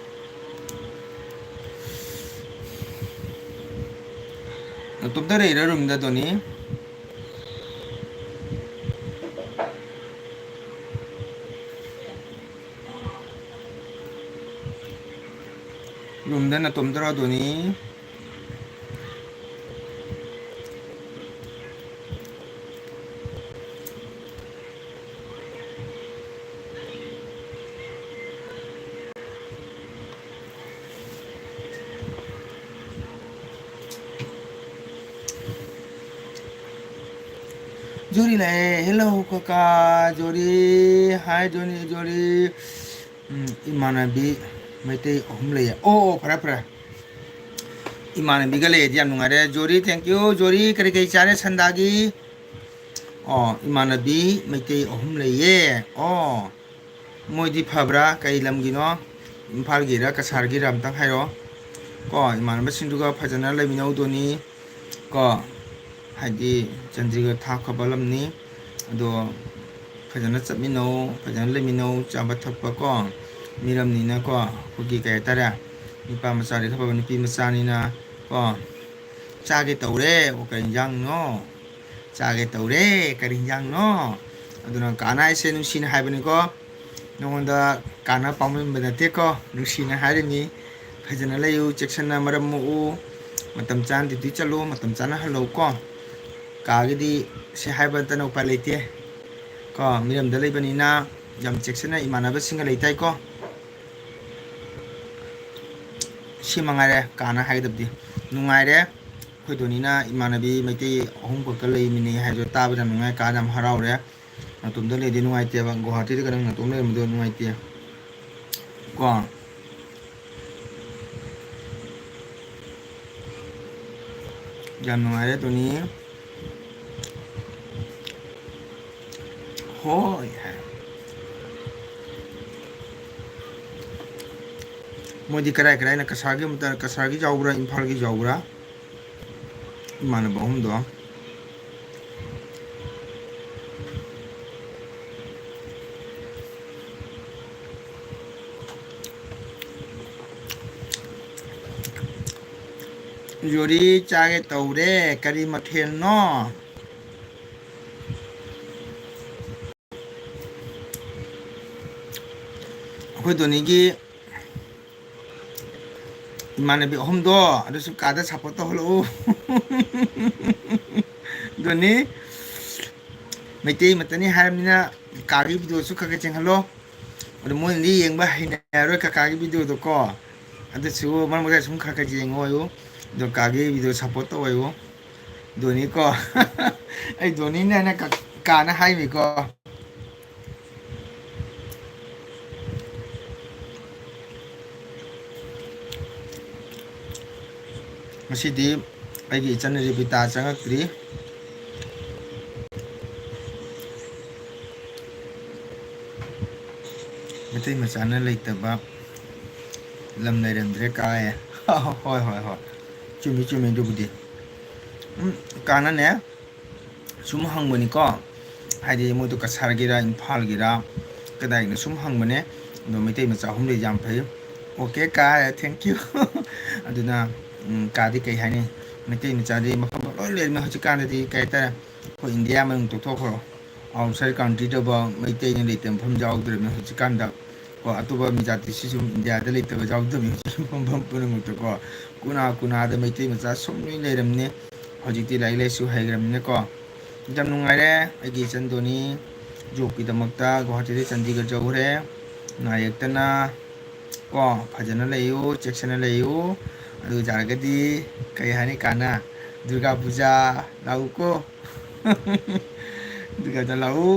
ꯅꯇꯣꯝꯇ ꯂꯩꯔꯤꯔꯣ ꯔꯨꯝꯗ, ꯗꯣꯅꯤ? ꯔꯨꯝꯗ ꯅꯇꯣꯝꯇꯔꯣ, ꯗꯣꯅꯤ? ꯖꯣꯔꯤ ꯂꯥꯛꯑꯦ꯫ Hello ꯀꯀꯥ ꯖꯣꯔꯤ꯫ Hi ꯖꯣꯅꯤ ꯖꯣꯔꯤ꯫ ꯎꯝ, ꯏꯃꯥꯟꯅꯕꯤ ꯃꯩꯇꯩ ꯑꯍꯨꯝ ꯂꯩꯌꯦ꯫ ꯑꯣ, ꯑꯣ, ꯐꯔꯦ, ꯐꯔꯦ꯫ ꯏꯃꯥꯟꯅꯕꯤꯒ ꯂꯩꯔꯗꯤ ꯌꯥꯝ ꯅꯨꯡꯉꯥꯏꯔꯦ꯫ ꯖꯣꯔꯤ, thank you꯫ ꯖꯣꯔꯤ, ꯀꯔꯤ ꯀꯔꯤ ꯆꯥꯔꯦ ꯁꯟꯗꯥꯒꯤ? ꯑꯣ, ꯏꯃꯥꯟꯅꯕꯤ ꯃꯩꯇꯩ ꯑꯍꯨꯝ ꯂꯩꯌꯦ꯫ ꯑꯣ, ꯃꯣꯏꯗꯤ ꯐꯕ꯭ꯔꯥ? ꯀꯩ ꯂꯝꯒꯤꯅꯣ? ꯏꯝꯐꯥꯜꯒꯤꯔ ꯀꯁꯥꯔꯒꯤꯔ ꯑꯝꯇꯪ ꯍꯥꯏꯔꯛꯑꯣ꯫ ꯀꯣ, ꯏꯃꯥꯟꯅꯕꯁꯤꯡꯗꯨꯒ ꯐꯖꯅ ꯂꯩꯃꯤꯟꯅꯧꯗꯣꯅꯤ꯫ ꯀꯣ, ꯍꯥꯏꯗꯤ ꯆꯟꯗ꯭ꯔꯤꯒ ꯊꯥꯈ꯭ꯔꯕ ꯂꯝꯅꯤ꯫ ꯑꯗꯣ ꯐꯖꯅ ꯆꯠꯃꯤꯟꯅꯧ, ꯐꯖꯅ ꯂꯩꯃꯤꯟꯅꯧ, ꯆꯥꯕ ꯊꯛꯄ ꯀꯣ꯫ ꯃꯤꯔꯝꯅꯤꯅꯀꯣ, ꯑꯩꯈꯣꯏꯒꯤ ꯀꯩ ꯍꯥꯏꯇꯥꯔꯦ, ꯅꯨꯄꯥ ꯃꯆꯥꯗꯤ ꯈꯔ ꯐꯕ, ꯅꯨꯄꯤ ꯃꯆꯥꯅꯤꯅ ꯀꯣ꯫ ꯆꯥꯒꯦ ꯇꯧꯔꯦ꯫ ꯑꯣ, ꯀꯔꯤ ꯏꯟꯖꯥꯡꯅꯣ? ꯆꯥꯒꯦ ꯇꯧꯔꯦ꯫ ꯀꯔꯤ ꯏꯟꯖꯥꯡꯅꯣ? ꯑꯗꯨꯅ ꯀꯥꯅ ꯍꯥꯏꯁꯦ ꯅꯨꯡꯁꯤꯅ ꯍꯥꯏꯕꯅꯤꯀꯣ꯫ ꯅꯉꯣꯟꯗ ꯀꯥꯟꯅ ꯄꯥꯎꯃꯤꯟꯕ ꯅꯠꯇꯦꯀꯣ, ꯅꯨꯡꯁꯤꯅ ꯍꯥꯏꯔꯤꯅꯤ꯫ ꯐꯖꯅ ꯂꯩꯌꯨ, ꯆꯦꯛꯁꯤꯟꯅ ꯃꯔꯝ ꯃꯣꯛꯎ, ꯃꯇꯝ ꯆꯥꯅ ꯗ꯭ꯌꯨꯇꯤ ꯆꯠꯂꯨ, ꯃꯇꯝ ꯆꯥꯅ ꯍꯜꯂꯛꯎꯀꯣ꯫ ꯀꯥꯒꯤꯗꯤ ꯁꯤ ꯍꯥꯏꯕ ꯅꯠꯇꯅ ꯎꯄꯥꯏ ꯂꯩꯇꯦ ꯀꯣ, ꯃꯤꯔꯝꯗ ꯂꯩꯕꯅꯤꯅ ꯌꯥꯝ ꯆꯦꯛꯁꯤꯟꯅ ꯏꯃꯥꯟꯅꯕꯁꯤꯡꯒ ꯂꯩꯇꯥꯏꯀꯣ꯫ ꯁꯤ ꯃꯉꯥꯏꯔꯦ ꯀꯥꯅ ꯍꯥꯏꯒꯗꯕꯗꯤ꯫ ꯅꯨꯡꯉꯥꯏꯔꯦ꯫ ꯑꯩꯈꯣꯏ ꯗꯣꯅꯤꯅ ꯏꯃꯥꯟꯅꯕꯤ ꯃꯩꯇꯩ ꯑꯍꯨꯝ ꯈꯛꯇ ꯂꯩꯃꯤꯟꯅꯩ ꯍꯥꯏꯕꯗꯣ ꯇꯥꯕꯗ ꯌꯥꯝ ꯅꯨꯡꯉꯥꯏ꯫ ꯀꯥꯗ ꯌꯥꯝ ꯍꯔꯥꯎꯔꯦ꯫ ꯅꯇꯣꯝꯗ ꯂꯩꯔꯗꯤ ꯅꯨꯡꯉꯥꯏꯇꯦꯕ꯫ ꯒꯨꯋꯥꯍꯥꯇꯤꯗ ꯅꯪ ꯅꯇꯣꯝ ꯂꯩꯔꯝꯕꯗꯣ ꯅꯨꯡꯉꯥꯏꯇꯦ ꯀꯣ꯫ ꯌꯥꯝ ꯅꯨꯡꯉꯥꯏꯔꯦ ꯗꯣꯅꯤ꯫ ꯍꯣꯏ ꯍꯥꯏ꯫ ꯃꯣꯏꯗꯤ ꯀꯔꯥꯏ ꯀꯔꯥꯏꯅ ꯀꯁꯥꯔꯒꯤ ꯑꯃꯇ, ꯀꯁꯥꯔꯒꯤ ꯌꯥꯎꯕ꯭ꯔꯥ, ꯏꯝꯐꯥꯜꯒꯤ ꯌꯥꯎꯕ꯭ꯔꯥ? ꯏꯃꯥꯟꯅꯕ ꯑꯍꯨꯝꯗꯣ꯫ ꯌꯣꯔꯤ ꯆꯥꯒꯦ ꯇꯧꯔꯦ꯫ ꯀꯔꯤ ꯃꯊꯦꯜꯅꯣ? ꯑꯩꯈꯣꯏ ꯗꯣꯅꯤꯒꯤ ꯏꯃꯥꯟꯅꯕꯤ ꯑꯍꯨꯝꯗꯣ ꯑꯗꯨꯁꯨ ꯀꯥꯗ ꯁꯞꯄꯣꯔꯠ ꯇꯧꯍꯜꯂꯛꯎ꯫ ꯗꯣꯅꯤ, ꯃꯩꯇꯩ ꯃꯇꯅꯤ ꯍꯥꯏꯔꯕꯅꯤꯅ ꯀꯥꯒꯤ ꯚꯤꯗꯤꯑꯣꯁꯨ ꯈꯔ ꯈꯔ ꯆꯦꯡꯍꯜꯂꯣ꯫ ꯑꯗꯣ ꯃꯣꯏꯅꯗꯤ ꯌꯦꯡꯕ ꯍꯩꯅꯔꯣꯏ ꯀꯀꯥꯒꯤ ꯚꯤꯗꯤꯑꯣꯗꯣ ꯀꯣ꯫ ꯑꯗꯨꯁꯨ ꯃꯔꯛ ꯃꯔꯛꯇ ꯁꯨꯝ ꯈꯔ ꯈꯔ ꯌꯦꯡꯉꯣ ꯍꯥꯏꯌꯨ꯫ ꯑꯗꯣ ꯀꯥꯒꯤ ꯚꯤꯗꯤꯑꯣ ꯁꯞꯄꯣꯔꯠ ꯇꯧ ꯍꯥꯏꯌꯨ꯫ ꯗꯣꯅꯤ ꯀꯣ꯫ ꯑꯩ ꯗꯣꯅꯤꯅꯦꯅ ꯀ-, ꯀꯥꯅ ꯍꯥꯏꯃꯤꯀꯣ꯫ ꯉꯁꯤꯗꯤ ꯑꯩꯒꯤ ꯏꯆꯟ ꯔꯦꯕꯤꯇꯥ ꯆꯪꯉꯛꯇ꯭ꯔꯤ꯫ ꯃꯩꯇꯩ ꯃꯆꯥꯅ ꯂꯩꯇꯕ ꯂꯝ ꯂꯩꯔꯝꯗ꯭ꯔꯦ ꯀꯥꯏꯌꯦ꯫ ꯍꯣꯏ, ꯍꯣꯏ, ꯍꯣꯏ꯫ ꯆꯨꯝꯃꯤ, ꯆꯨꯝꯃꯤ ꯑꯗꯨꯕꯨꯗꯤ꯫ ꯎꯝ, ꯀꯥꯟꯅꯅꯦ꯫ ꯁꯨꯝ ꯍꯪꯕꯅꯤꯀꯣ꯫ ꯍꯥꯏꯗꯤ ꯃꯣꯏꯗꯣ ꯀꯁꯥꯔꯒꯤꯔ, ꯏꯝꯐꯥꯜꯒꯤꯔ, ꯀꯗꯥꯏꯒꯤꯅꯣ ꯁꯨꯝ ꯍꯪꯕꯅꯦ꯫ ꯑꯗꯣ ꯃꯩꯇꯩ ꯃꯆꯥ ꯑꯍꯨꯝ ꯂꯩ, ꯌꯥꯝ ꯐꯩ꯫ ꯑꯣꯀꯦ ꯀꯥꯏ, thank you꯫ ꯑꯗꯨꯅ, ꯎꯝ, ꯀꯥꯗꯤ ꯀꯩ ꯍꯥꯏꯅꯤ? ꯃꯩꯇꯩ ꯃꯆꯥꯗꯤ ꯃꯐꯝ ꯂꯣꯏ ꯂꯩꯔꯝꯃꯦ ꯍꯧꯖꯤꯛꯀꯥꯟꯗꯗꯤ, ꯀꯩ ꯍꯥꯏꯇꯥꯔꯦ? ꯑꯩꯈꯣꯏ ꯏꯟꯗꯤꯌꯥ ꯃꯅꯨꯡ ꯇꯣꯛꯊꯣꯛꯈ꯭ꯔꯣ꯫ ꯑꯥꯎꯠꯁꯥꯏꯠ ꯀꯟꯇ꯭ꯔꯤꯗꯐꯥꯎ ꯃꯩꯇꯩꯅ ꯂꯩꯇꯕ ꯃꯐꯝ ꯌꯥꯎꯗ꯭ꯔꯕꯅꯤ ꯍꯧꯖꯤꯛꯀꯥꯟꯗ꯫ ꯀꯣ, ꯑꯇꯣꯞꯄ ꯃꯤꯖꯥꯇꯤꯁꯤ ꯁꯨꯝ ꯏꯟꯗꯤꯌꯥꯗ ꯂꯩꯇꯕ ꯌꯥꯎꯗꯕꯅꯤ ꯍꯧꯖꯤꯛ ꯃꯐꯝ ꯄꯨꯝꯅꯃꯛꯇꯀꯣ꯫ ꯀꯨꯅꯥ ꯀꯨꯅꯥꯗ ꯃꯩꯇꯩ ꯃꯆꯥ ꯁꯨꯝ ꯂꯣꯏ ꯂꯩꯔꯝꯅꯤ꯫ ꯍꯧꯖꯤꯛꯇꯤ ꯂꯥꯏꯔꯤꯛ ꯂꯥꯏꯁꯨ ꯍꯩꯈ꯭ꯔꯕꯅꯤꯅꯀꯣ꯫ ꯌꯥꯝ ꯅꯨꯡꯉꯥꯏꯔꯦ꯫ ꯑꯩꯒꯤ ꯏꯆꯟ ꯗꯣꯅꯤ ꯖꯣꯕꯀꯤꯗꯃꯛꯇ ꯒꯨꯋꯥꯍꯥꯇꯤꯗ ꯆꯥꯟꯗꯤꯒꯔ ꯌꯧꯈ꯭ꯔꯦ꯫ ꯅꯥ ꯌꯦꯛꯇꯅ ꯀꯣ, ꯐꯖꯅ ꯂꯩꯌꯨ, ꯆꯦꯛꯁꯤꯟꯅ ꯂꯩꯌꯨ꯫ ꯑꯗꯨ ꯑꯣꯏꯇꯥꯔꯒꯗꯤ ꯀꯩ ꯍꯥꯏꯅꯤ, ꯀꯥꯟꯅ ꯗꯨꯔꯒꯥ ꯄꯨꯖꯥ ꯂꯥꯛꯎꯀꯣ꯫ ꯗꯨꯔꯒꯥ ꯄꯨꯖꯥ ꯂꯥꯛꯎ꯫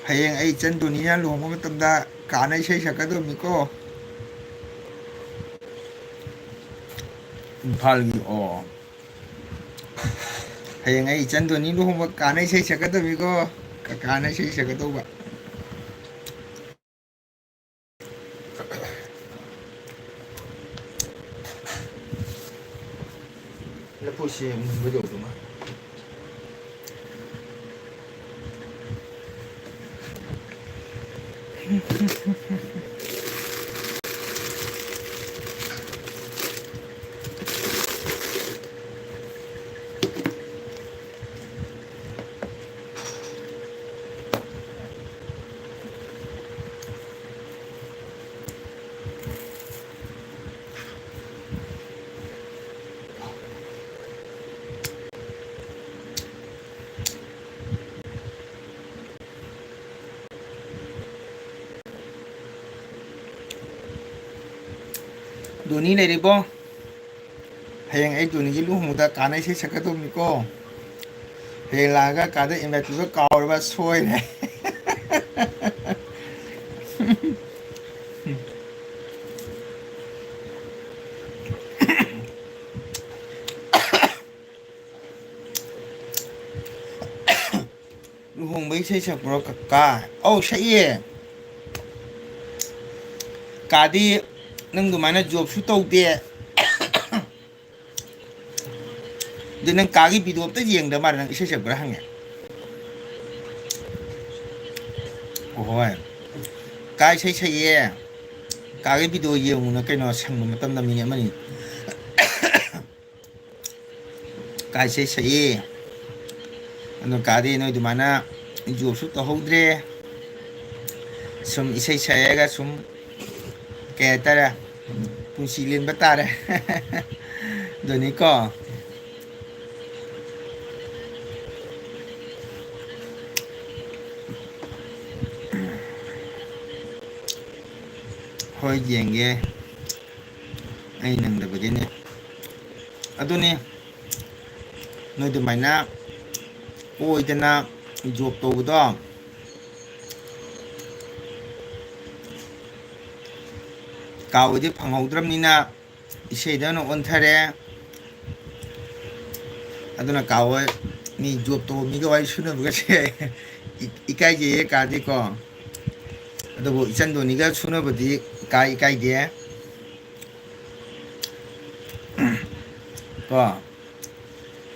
ꯍꯌꯦꯡ ꯑꯩ ꯏꯆꯟ ꯗꯣꯅꯤꯅ ꯂꯨꯍꯣꯡꯕ ꯃꯇꯝꯗ ꯀꯥꯟꯅ ꯏꯁꯩ ꯁꯛꯀꯗꯧꯅꯤꯀꯣ꯫ ꯏꯝꯐꯥꯜꯒꯤ, ꯑꯣ꯫ ꯍꯌꯦꯡ ꯑꯩ ꯏꯆꯟ ꯗꯣꯅꯤ ꯂꯨꯍꯣꯡꯕ ꯀꯥꯟꯅ ꯏꯁꯩ ꯁꯛꯀꯗꯧꯅꯤꯀꯣ꯫ ꯀꯀꯥꯅ ꯏꯁꯩ ꯁꯛꯀꯗꯧꯕ꯫ ꯂꯐꯨꯁꯦ ꯃꯨꯟꯕ ꯌꯧꯗꯧ ꯃꯥꯜꯂꯦ꯫ ꯗꯣꯅꯤ ꯂꯩꯔꯤꯕꯣ? ꯍꯌꯦꯡ ꯑꯩ ꯗꯣꯅꯤꯒꯤ ꯂꯨꯍꯣꯡꯕꯗ ꯀꯥꯟꯅ ꯏꯁꯩ ꯁꯛꯀꯗꯧꯕꯅꯤꯀꯣ꯫ ꯍꯌꯦꯡ ꯂꯥꯛꯑꯒ ꯀꯥꯗ invite ꯄꯤꯕ ꯀꯥꯎꯔꯕ ꯁꯣꯏꯔꯦ꯫ ꯂꯨꯍꯣꯡꯕ ꯏꯁꯩ ꯁꯛꯄ꯭ꯔꯣ ꯀꯀꯥ? ꯑꯧ, ꯁꯛꯏꯌꯦ꯫ ꯀꯥꯗꯤ ꯅꯪ ꯑꯗꯨꯃꯥꯏꯅ ꯖꯣꯕꯁꯨ ꯇꯧꯗꯦ꯫ ꯑꯗꯨ ꯅꯪ ꯀꯥꯒꯤ video ꯑꯝꯇ ꯌꯦꯡꯗ ꯃꯥꯜꯂꯦ, ꯅꯪ ꯏꯁꯩ ꯁꯛꯄ꯭ꯔꯥ ꯍꯪꯉꯦ꯫ ꯍꯣꯏ꯫ ꯀꯥ ꯏꯁꯩ ꯁꯛꯏꯌꯦ꯫ ꯀꯥꯒꯤ ꯚꯤꯗꯤꯑꯣ ꯌꯦꯡꯉꯨꯅ ꯀꯩꯅꯣ, ꯁꯪꯕ ꯃꯇꯝꯗ ꯃꯤꯅꯤꯠ ꯑꯃꯅꯤ꯫ ꯀꯥ ꯏꯁꯩ ꯁꯛꯏ꯫ ꯑꯗꯣ ꯀꯥꯗꯤ ꯅꯣꯏ ꯑꯗꯨꯃꯥꯏꯅ ꯖꯣꯕꯁꯨ ꯇꯧꯍꯧꯗ꯭ꯔꯦ꯫ ꯁꯨꯝ ꯏꯁꯩ ꯁꯛꯑꯒ ꯁꯨꯝ, ꯀꯩ ꯍꯥꯏꯇꯥꯔꯦ, ꯄꯨꯟꯁꯤ ꯂꯦꯟꯕ ꯇꯥꯔꯦ꯫ ꯑꯗꯨꯅꯤꯀꯣ꯫ ꯍꯣꯏ, ꯌꯦꯡꯒꯦ꯫ ꯑꯩ ꯅꯪꯗꯕꯒꯤꯅꯦ꯫ ꯑꯗꯨꯅꯤ, ꯅꯣꯏ ꯑꯗꯨꯃꯥꯏꯅ ꯑꯣꯏꯗꯅ ꯖꯣꯕ ꯇꯧꯕꯗꯣ, ꯀꯥ ꯍꯣꯏꯗꯤ ꯐꯪꯍꯧꯗ꯭ꯔꯕꯅꯤꯅ ꯏꯁꯩꯗ ꯑꯣꯏꯅ ꯑꯣꯟꯊꯔꯦ꯫ ꯑꯗꯨꯅ ꯀꯥ ꯍꯣꯏ, ꯃꯤ ꯖꯣꯕ ꯇꯧꯕ ꯃꯤꯒ ꯋꯥꯔꯤ ꯁꯨꯅꯕꯒꯁꯦ ꯏ-, ꯏꯀꯥꯏꯖꯩꯌꯦ ꯀꯥꯗꯤꯀꯣ꯫ ꯑꯗꯨꯕꯨ ꯏꯆꯟ ꯗꯣꯅꯤꯒ ꯁꯨꯅꯕꯗꯤ ꯏꯀꯥꯏ, ꯏꯀꯥꯏꯗꯦ꯫ ꯀꯣ꯫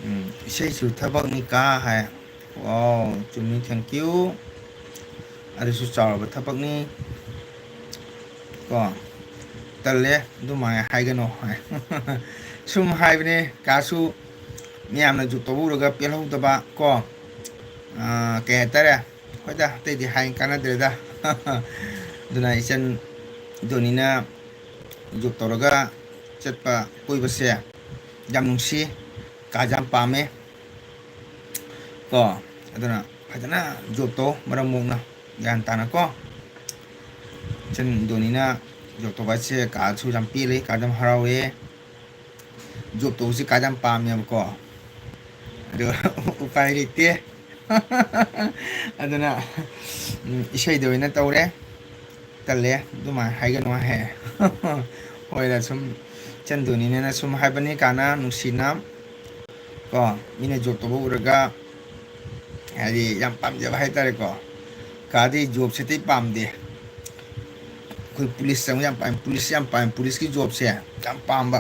ꯎꯝ, ꯏꯁꯩꯁꯨ ꯊꯕꯛꯅꯤ ꯀꯥ ꯍꯥꯏ꯫ ꯋꯥꯎ, ꯆꯨꯝꯃꯤ, thank you꯫ ꯑꯗꯨꯁꯨ ꯆꯥꯎꯔꯕ ꯊꯕꯛꯅꯤ꯫ ꯀꯣ꯫ ꯇꯜꯂꯦ, ꯑꯗꯨꯃꯥꯏꯅ ꯍꯥꯏꯒꯅꯣ ꯍꯥꯏ꯫ ꯁꯨꯝ ꯍꯥꯏꯕꯅꯦ, ꯀꯥꯁꯨ ꯃꯌꯥꯝꯅ ꯖꯣꯕ ꯇꯧꯕ ꯎꯔꯒ ꯄꯦꯜꯍꯧꯗꯕ ꯀꯣ꯫ ꯑꯥ, ꯀꯩ ꯍꯥꯏꯇꯥꯔꯦ? ꯍꯣꯏꯗ, ꯑꯇꯩꯗꯤ ꯍꯥꯏ ꯀꯥꯟꯅꯗ꯭ꯔꯦꯗ꯫ ꯑꯗꯨꯅ ꯏꯆꯟ ꯗꯣꯅꯤꯅ ꯖꯣꯕ ꯇꯧꯔꯒ ꯆꯠꯄ ꯀꯣꯏꯕꯁꯦ ꯌꯥꯝ ꯅꯨꯡꯁꯤ, ꯀꯥꯁꯦ ꯌꯥꯝ ꯄꯥꯝꯃꯦ꯫ ꯀꯣ, ꯑꯗꯨꯅ ꯐꯖꯅ ꯖꯣꯕ ꯇꯧ, ꯃꯔꯝ ꯃꯣꯛꯅ, ꯒ꯭ꯌꯥꯟ ꯇꯥꯅ ꯀꯣ꯫ ꯏꯆꯟ ꯗꯣꯅꯤꯅ ꯖꯣꯕ ꯇꯧꯕ ꯍꯥꯏꯁꯦ ꯀꯥꯁꯨ ꯌꯥꯝ ꯄꯦꯜꯂꯤ, ꯀꯥꯁꯨ ꯌꯥꯝ ꯍꯔꯥꯎꯋꯦ꯫ ꯖꯣꯕ ꯇꯧꯕꯁꯤ ꯀꯥꯁꯦ ꯌꯥꯝ ꯄꯥꯝꯃꯦꯕꯀꯣ꯫ ꯑꯗꯨ ꯎꯄꯥꯏ ꯂꯩꯇꯦ꯫ ꯑꯗꯨꯅ, ꯎꯝ, ꯏꯁꯩꯗ ꯑꯣꯏꯅ ꯇꯧꯔꯦ꯫ ꯇꯜꯂꯦ, ꯑꯗꯨꯃꯥꯏꯅ ꯍꯥꯏꯒꯅꯨ ꯍꯥꯏ꯫ ꯍꯣꯏꯗ, ꯁꯨꯝ ꯏꯆꯟ ꯗꯣꯅꯤꯅꯦꯅ ꯁꯨꯝ ꯍꯥꯏꯕꯅꯤ, ꯀꯥꯅ ꯅꯨꯡꯁꯤꯅ꯫ ꯀꯣ, ꯃꯤꯅ ꯖꯣꯕ ꯇꯧꯕ ꯎꯔꯒ, ꯍꯥꯏꯗꯤ, ꯌꯥꯝ ꯄꯥꯝꯖꯕ ꯍꯥꯏꯇꯥꯔꯦꯀꯣ꯫ ꯀꯥꯗꯤ ꯖꯣꯕꯁꯦ ꯑꯇꯩ ꯄꯥꯝꯗꯦ꯫ ꯑꯩꯈꯣꯏ ꯄꯨꯂꯤꯁ ꯆꯪꯕ ꯌꯥꯝ ꯄꯥꯝꯃꯤ, ꯄꯨꯂꯤꯁ ꯌꯥꯝ ꯄꯥꯝꯃꯤ, ꯄꯨꯂꯤꯁꯀꯤ ꯖꯣꯕꯁꯦ ꯌꯥꯝ ꯄꯥꯝꯕ꯫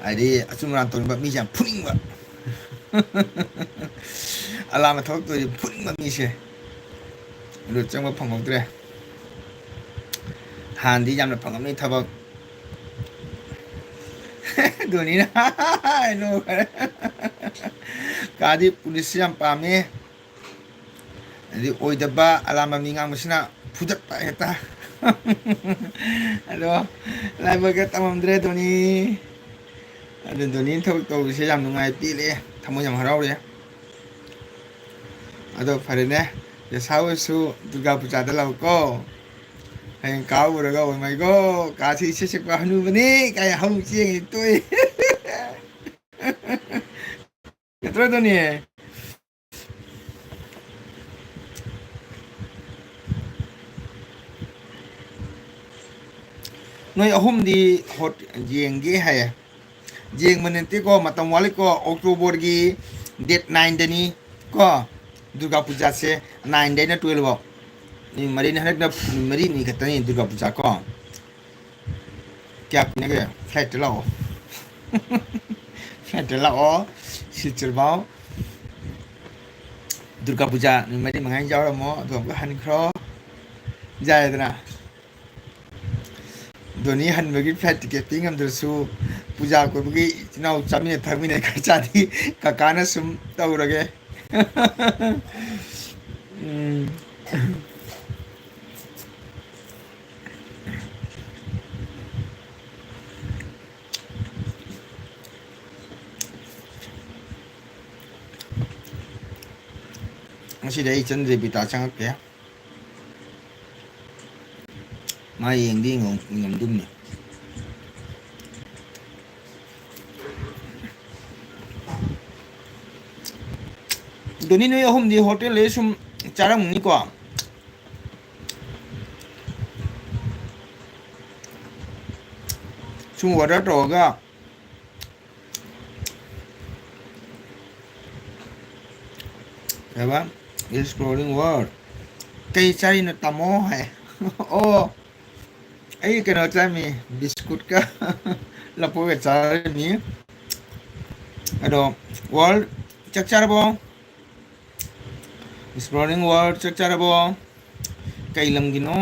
ꯍꯥꯏꯗꯤ, ꯑꯆꯨꯝ ꯑꯔꯥꯟ ꯇꯧꯅꯤꯡꯕ ꯃꯤꯁꯦ ꯌꯥꯝ ꯐꯨꯅꯤꯡꯕ꯫ ꯑꯂꯥꯟꯕ ꯊꯕꯛ ꯇꯧꯔꯗꯤ ꯐꯨꯅꯤꯡꯕ ꯃꯤꯁꯦ꯫ ꯑꯗꯨ ꯆꯪꯕ ꯐꯪꯍꯧꯗ꯭ꯔꯦ꯫ ꯍꯥꯟꯅꯗꯤ ꯌꯥꯝꯅ ꯐꯪꯉꯝꯃꯤ ꯊꯕꯛ꯫ ꯙꯣꯅꯤꯅ ꯅꯣꯛꯈ꯭ꯔꯦ꯫ ꯀꯥꯗꯤ ꯄꯨꯂꯤꯁꯁꯤ ꯌꯥꯝ ꯄꯥꯝꯃꯦ꯫ ꯑꯗꯩ ꯑꯣꯏꯗꯕ ꯑꯔꯥꯟꯕ ꯃꯤ ꯉꯥꯡꯕꯁꯤꯅ ꯐꯨꯗꯠꯄ ꯍꯦꯛꯇ꯫ ꯑꯗꯣ ꯂꯥꯏꯕꯛꯇ ꯇꯝꯃꯝꯗ꯭ꯔꯦ ꯙꯣꯅꯤ꯫ ꯑꯗꯨ ꯙꯣꯅꯤꯅ ꯊꯕꯛ ꯇꯧꯕꯁꯦ ꯌꯥꯝ ꯅꯨꯡꯉꯥꯏ, ꯄꯦꯜꯂꯦ, ꯊꯃꯣꯏ ꯌꯥꯝ ꯍꯔꯥꯎꯔꯦ꯫ ꯑꯗꯣ ꯐꯔꯦꯅꯦ, ꯌꯦꯁꯥ ꯍꯣꯏꯁꯨ ꯗꯨꯔꯒꯥ ꯄꯨꯖꯥꯗ ꯂꯥꯛꯎꯀꯣ꯫ ꯍꯌꯦꯡ ꯀꯥ ꯎꯔꯒ, "ꯑꯣ ꯃꯥꯏ ꯒꯣ, ꯀꯥꯁꯤ ꯏꯁꯦꯛ ꯁꯦꯛꯄ ꯍꯅꯨꯕꯅꯤ" ꯀꯥꯏ ꯍꯧ ꯆꯦꯡꯉꯤ ꯇꯣꯛꯏ꯫ ꯅꯠꯇ꯭ꯔꯣ ꯙꯣꯅꯤ? ꯅꯣꯏ ꯑꯍꯨꯝꯗꯤ ꯍꯣꯠ-, ꯌꯦꯡꯒꯦ ꯍꯥꯏꯌꯦ꯫ ꯌꯦꯡꯕ ꯅꯠꯇꯦꯀꯣ, ꯃꯇꯝ ꯋꯥꯠꯂꯤꯀꯣ, ꯑꯣꯛꯇꯣꯕꯔꯒꯤ date nineꯗꯅꯤ ꯀꯣ, ꯗꯨꯔꯒꯥ ꯄꯨꯖꯥꯁꯦ, nineꯗꯩꯅ twelve ꯐꯥꯎ꯫ ꯅꯨꯃꯤꯠ ꯃꯔꯤꯅꯤ, ꯍꯟꯗꯛꯅ ꯅꯨꯃꯤꯠ ꯃꯔꯤꯅꯤ ꯈꯛꯇꯅꯤ ꯗꯨꯔꯒꯥ ꯄꯨꯖꯥ ꯀꯣ꯫ ꯀꯌꯥ ꯀꯨꯏꯅꯒꯦ? Flightꯇ ꯂꯥꯛꯑꯣ꯫ Flightꯇ ꯂꯥꯛꯑꯣ, ꯁꯤꯜꯆꯔ ꯐꯥꯎ꯫ ꯗꯨꯔꯒꯥ ꯄꯨꯖꯥ ꯅꯨꯃꯤꯠ ꯃꯔꯤ ꯃꯉꯥꯅꯤ ꯌꯥꯎꯔꯝꯃꯣ, ꯑꯗꯨꯒ ꯑꯃꯨꯛꯀ ꯍꯟꯈ꯭ꯔꯣ꯫ ꯌꯥꯏꯗꯅ? ꯙꯣꯅꯤ ꯍꯟꯕꯒꯤ flight ticketꯇꯤ ꯉꯝꯗ꯭ꯔꯁꯨ, ꯄꯨꯖꯥ ꯀꯣꯏꯕꯒꯤ ꯏꯆꯤꯟ ꯏꯅꯥꯎ ꯆꯥꯃꯤꯟꯅ ꯊꯛꯃꯤꯟꯅ ꯈꯔ ꯆꯥꯗꯤ ꯀꯀꯥꯅ ꯁꯨꯝ ꯇꯧꯔꯒꯦ꯫ ꯎꯝ꯫ ꯉꯁꯤꯗꯤ ꯑꯩ ꯆꯟꯗ꯭ꯔꯦ, ꯕꯤꯇꯥ ꯆꯪꯉꯛꯇꯦ꯫ ꯃꯥ ꯌꯦꯡꯗꯤ ꯌꯦꯡꯉꯝ-, ꯌꯦꯡꯉꯝꯗꯨꯝꯅꯦ꯫ ꯙꯣꯅꯤ, ꯅꯣꯏ ꯑꯍꯨꯝꯗꯤ ꯍꯣꯇꯦꯜꯗꯩ ꯁꯨꯝ ꯆꯥꯔꯝꯒꯅꯤꯀꯣ? ꯁꯨꯝ order ꯇꯧꯔꯒ꯫ ꯀꯩꯕ? Exploring world꯫ ꯀꯩ ꯆꯥꯔꯤꯅꯣ ꯇꯥꯃꯣ ꯍꯥꯏ꯫ ꯑꯣ, ꯑꯩ ꯀꯩꯅꯣ ꯆꯥꯔꯝꯃꯤ, ꯕꯤꯁꯀꯨꯠꯀ ꯂꯐꯣꯏꯒ ꯆꯥꯔꯝꯃꯤ꯫ ꯑꯗꯣ, world, ꯆꯥꯛ ꯆꯥꯔꯕꯣ? Exploring world, ꯆꯥꯛ ꯆꯥꯔꯕꯣ? ꯀꯩ ꯂꯝꯒꯤꯅꯣ?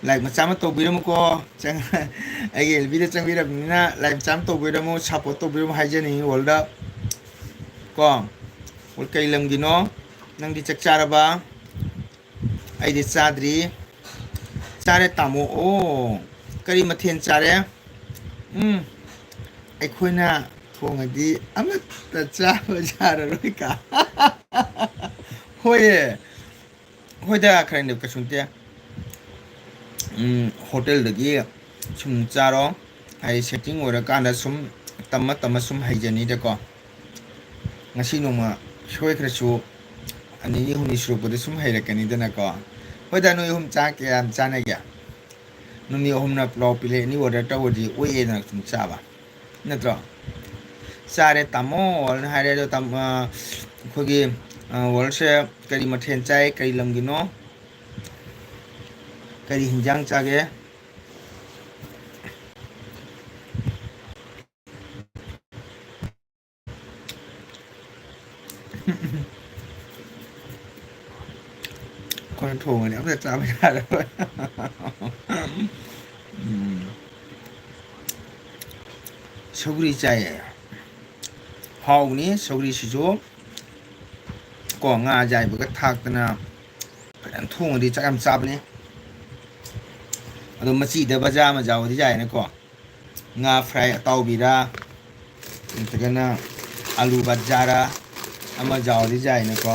ꯂꯥꯏꯛ ꯃꯆꯥ ꯑꯃ ꯇꯧꯕꯤꯔꯝꯃꯨꯀꯣ꯫ ꯆꯪ-, ꯑꯩꯒꯤ ꯑꯦꯜ ꯕꯤꯗ ꯆꯪꯕꯤꯔꯕꯅꯤꯅ ꯂꯥꯏꯛ ꯃꯆꯥ ꯑꯃ ꯇꯧꯕꯤꯔꯝꯃꯨ, ꯁꯞꯄꯣꯔꯠ ꯇꯧꯕꯤꯔꯝꯃꯨ ꯍꯥꯏꯖꯅꯤꯡꯉꯤ ꯋꯥꯔꯜꯗ꯫ ꯀꯣ, ꯋꯥꯔꯜ ꯀꯩ ꯂꯝꯒꯤꯅꯣ? ꯅꯪꯗꯤ ꯆꯥꯛ ꯆꯥꯔꯕ? ꯑꯩꯗꯤ ꯆꯥꯗ꯭ꯔꯤ꯫ ꯆꯥꯔꯦ ꯇꯥꯃꯣ꯫ ꯑꯣ, ꯀꯔꯤ ꯃꯊꯦꯜ ꯆꯥꯔꯦ? ꯎꯝ, ꯑꯩꯈꯣꯏꯅ ꯊꯣꯡꯉꯗꯤ ꯑꯃꯠꯇ ꯆꯥꯕ ꯌꯥꯔꯔꯣꯏ ꯀꯥ꯫ ꯍꯣꯏꯌꯦ, ꯍꯣꯏꯗ, ꯈꯔ ꯀꯩꯁꯨ ꯅꯠꯇꯦ꯫ ꯎꯝ, ꯍꯣꯇꯦꯜꯗꯒꯤ ꯁꯨꯝ ꯆꯥꯔꯣ꯫ ꯍꯥꯏꯗꯤ ꯁꯦꯠꯇꯤꯡ ꯑꯣꯏꯔꯀꯥꯟꯗ ꯁꯨꯝ ꯇꯝꯃ ꯇꯝꯃ ꯁꯨꯝ ꯍꯩꯖꯅꯤꯗꯀꯣ꯫ ꯉꯁꯤ ꯅꯣꯡꯃ ꯁꯣꯏꯈ꯭ꯔꯁꯨ ꯅꯤꯅꯤ ꯍꯨꯝꯅꯤ ꯁꯨꯔꯛꯄꯗ ꯁꯨꯝ ꯍꯩꯔꯛꯀꯅꯤꯗꯅꯀꯣ꯫ ꯍꯣꯏꯗ, ꯅꯣꯏ ꯑꯍꯨꯝ ꯆꯥ ꯀꯌꯥꯝ ꯆꯥꯟꯅꯒꯦ? ꯅꯨꯃꯤꯠ ꯑꯍꯨꯝꯅ ꯄꯨꯂꯥꯎ ꯄꯤꯔꯛꯑꯦ, ꯑꯅꯤ ꯑꯣꯔꯗꯔ ꯇꯧꯔꯗꯤ ꯑꯣꯛꯑꯦꯗꯅ ꯑꯗꯨꯝ ꯆꯥꯕ, ꯅꯠꯇ꯭ꯔꯣ? ꯆꯥꯔꯦ ꯇꯥꯃꯣ ꯋꯥꯔꯜꯅ ꯍꯥꯏꯔꯦ꯫ ꯑꯗꯣ ꯇꯥꯃꯣ, ꯑꯩꯈꯣꯏꯒꯤ, ꯑ, ꯋꯥꯔꯜꯁꯦ ꯀꯔꯤ ꯃꯊꯦꯜ ꯆꯥꯏ? ꯀꯔꯤ ꯂꯝꯒꯤꯅꯣ? ꯀꯔꯤ ꯍꯤꯟꯖꯥꯡ ꯆꯥꯒꯦ? ꯑꯩꯈꯣꯏꯅ ꯊꯣꯡꯉꯗꯤ ꯑꯝꯇ ꯆꯥꯕ ꯌꯥꯔꯔꯣꯏ꯫ ꯎꯝ꯫ ꯁꯧꯒ꯭ꯔꯤ ꯆꯥꯏꯌꯦ꯫ ꯍꯥꯎꯕꯅꯤ ꯁꯧꯒ꯭ꯔꯤꯁꯤꯁꯨ꯫ ꯀꯣ, ꯉꯥ ꯑꯌꯥꯏꯕꯒ ꯊꯥꯛꯇꯅ ꯐꯖꯅ ꯊꯣꯡꯉꯗꯤ ꯆꯥꯛ ꯌꯥꯝ ꯆꯥꯕꯅꯤ꯫ ꯑꯗꯣ ꯃꯆꯤꯗ ꯕꯖꯥꯔ ꯑꯃ ꯌꯥꯎꯔꯗꯤ ꯌꯥꯏꯅꯀꯣ꯫ ꯉꯥ ꯐ꯭ꯔꯥꯏ ꯑꯇꯥꯎꯕꯤꯔꯥ, ꯅꯠꯇ꯭ꯔꯒꯅ ꯑꯂꯨ ꯕꯖꯥꯔꯥ ꯑꯃ ꯌꯥꯎꯔꯗꯤ ꯌꯥꯏꯅꯀꯣ꯫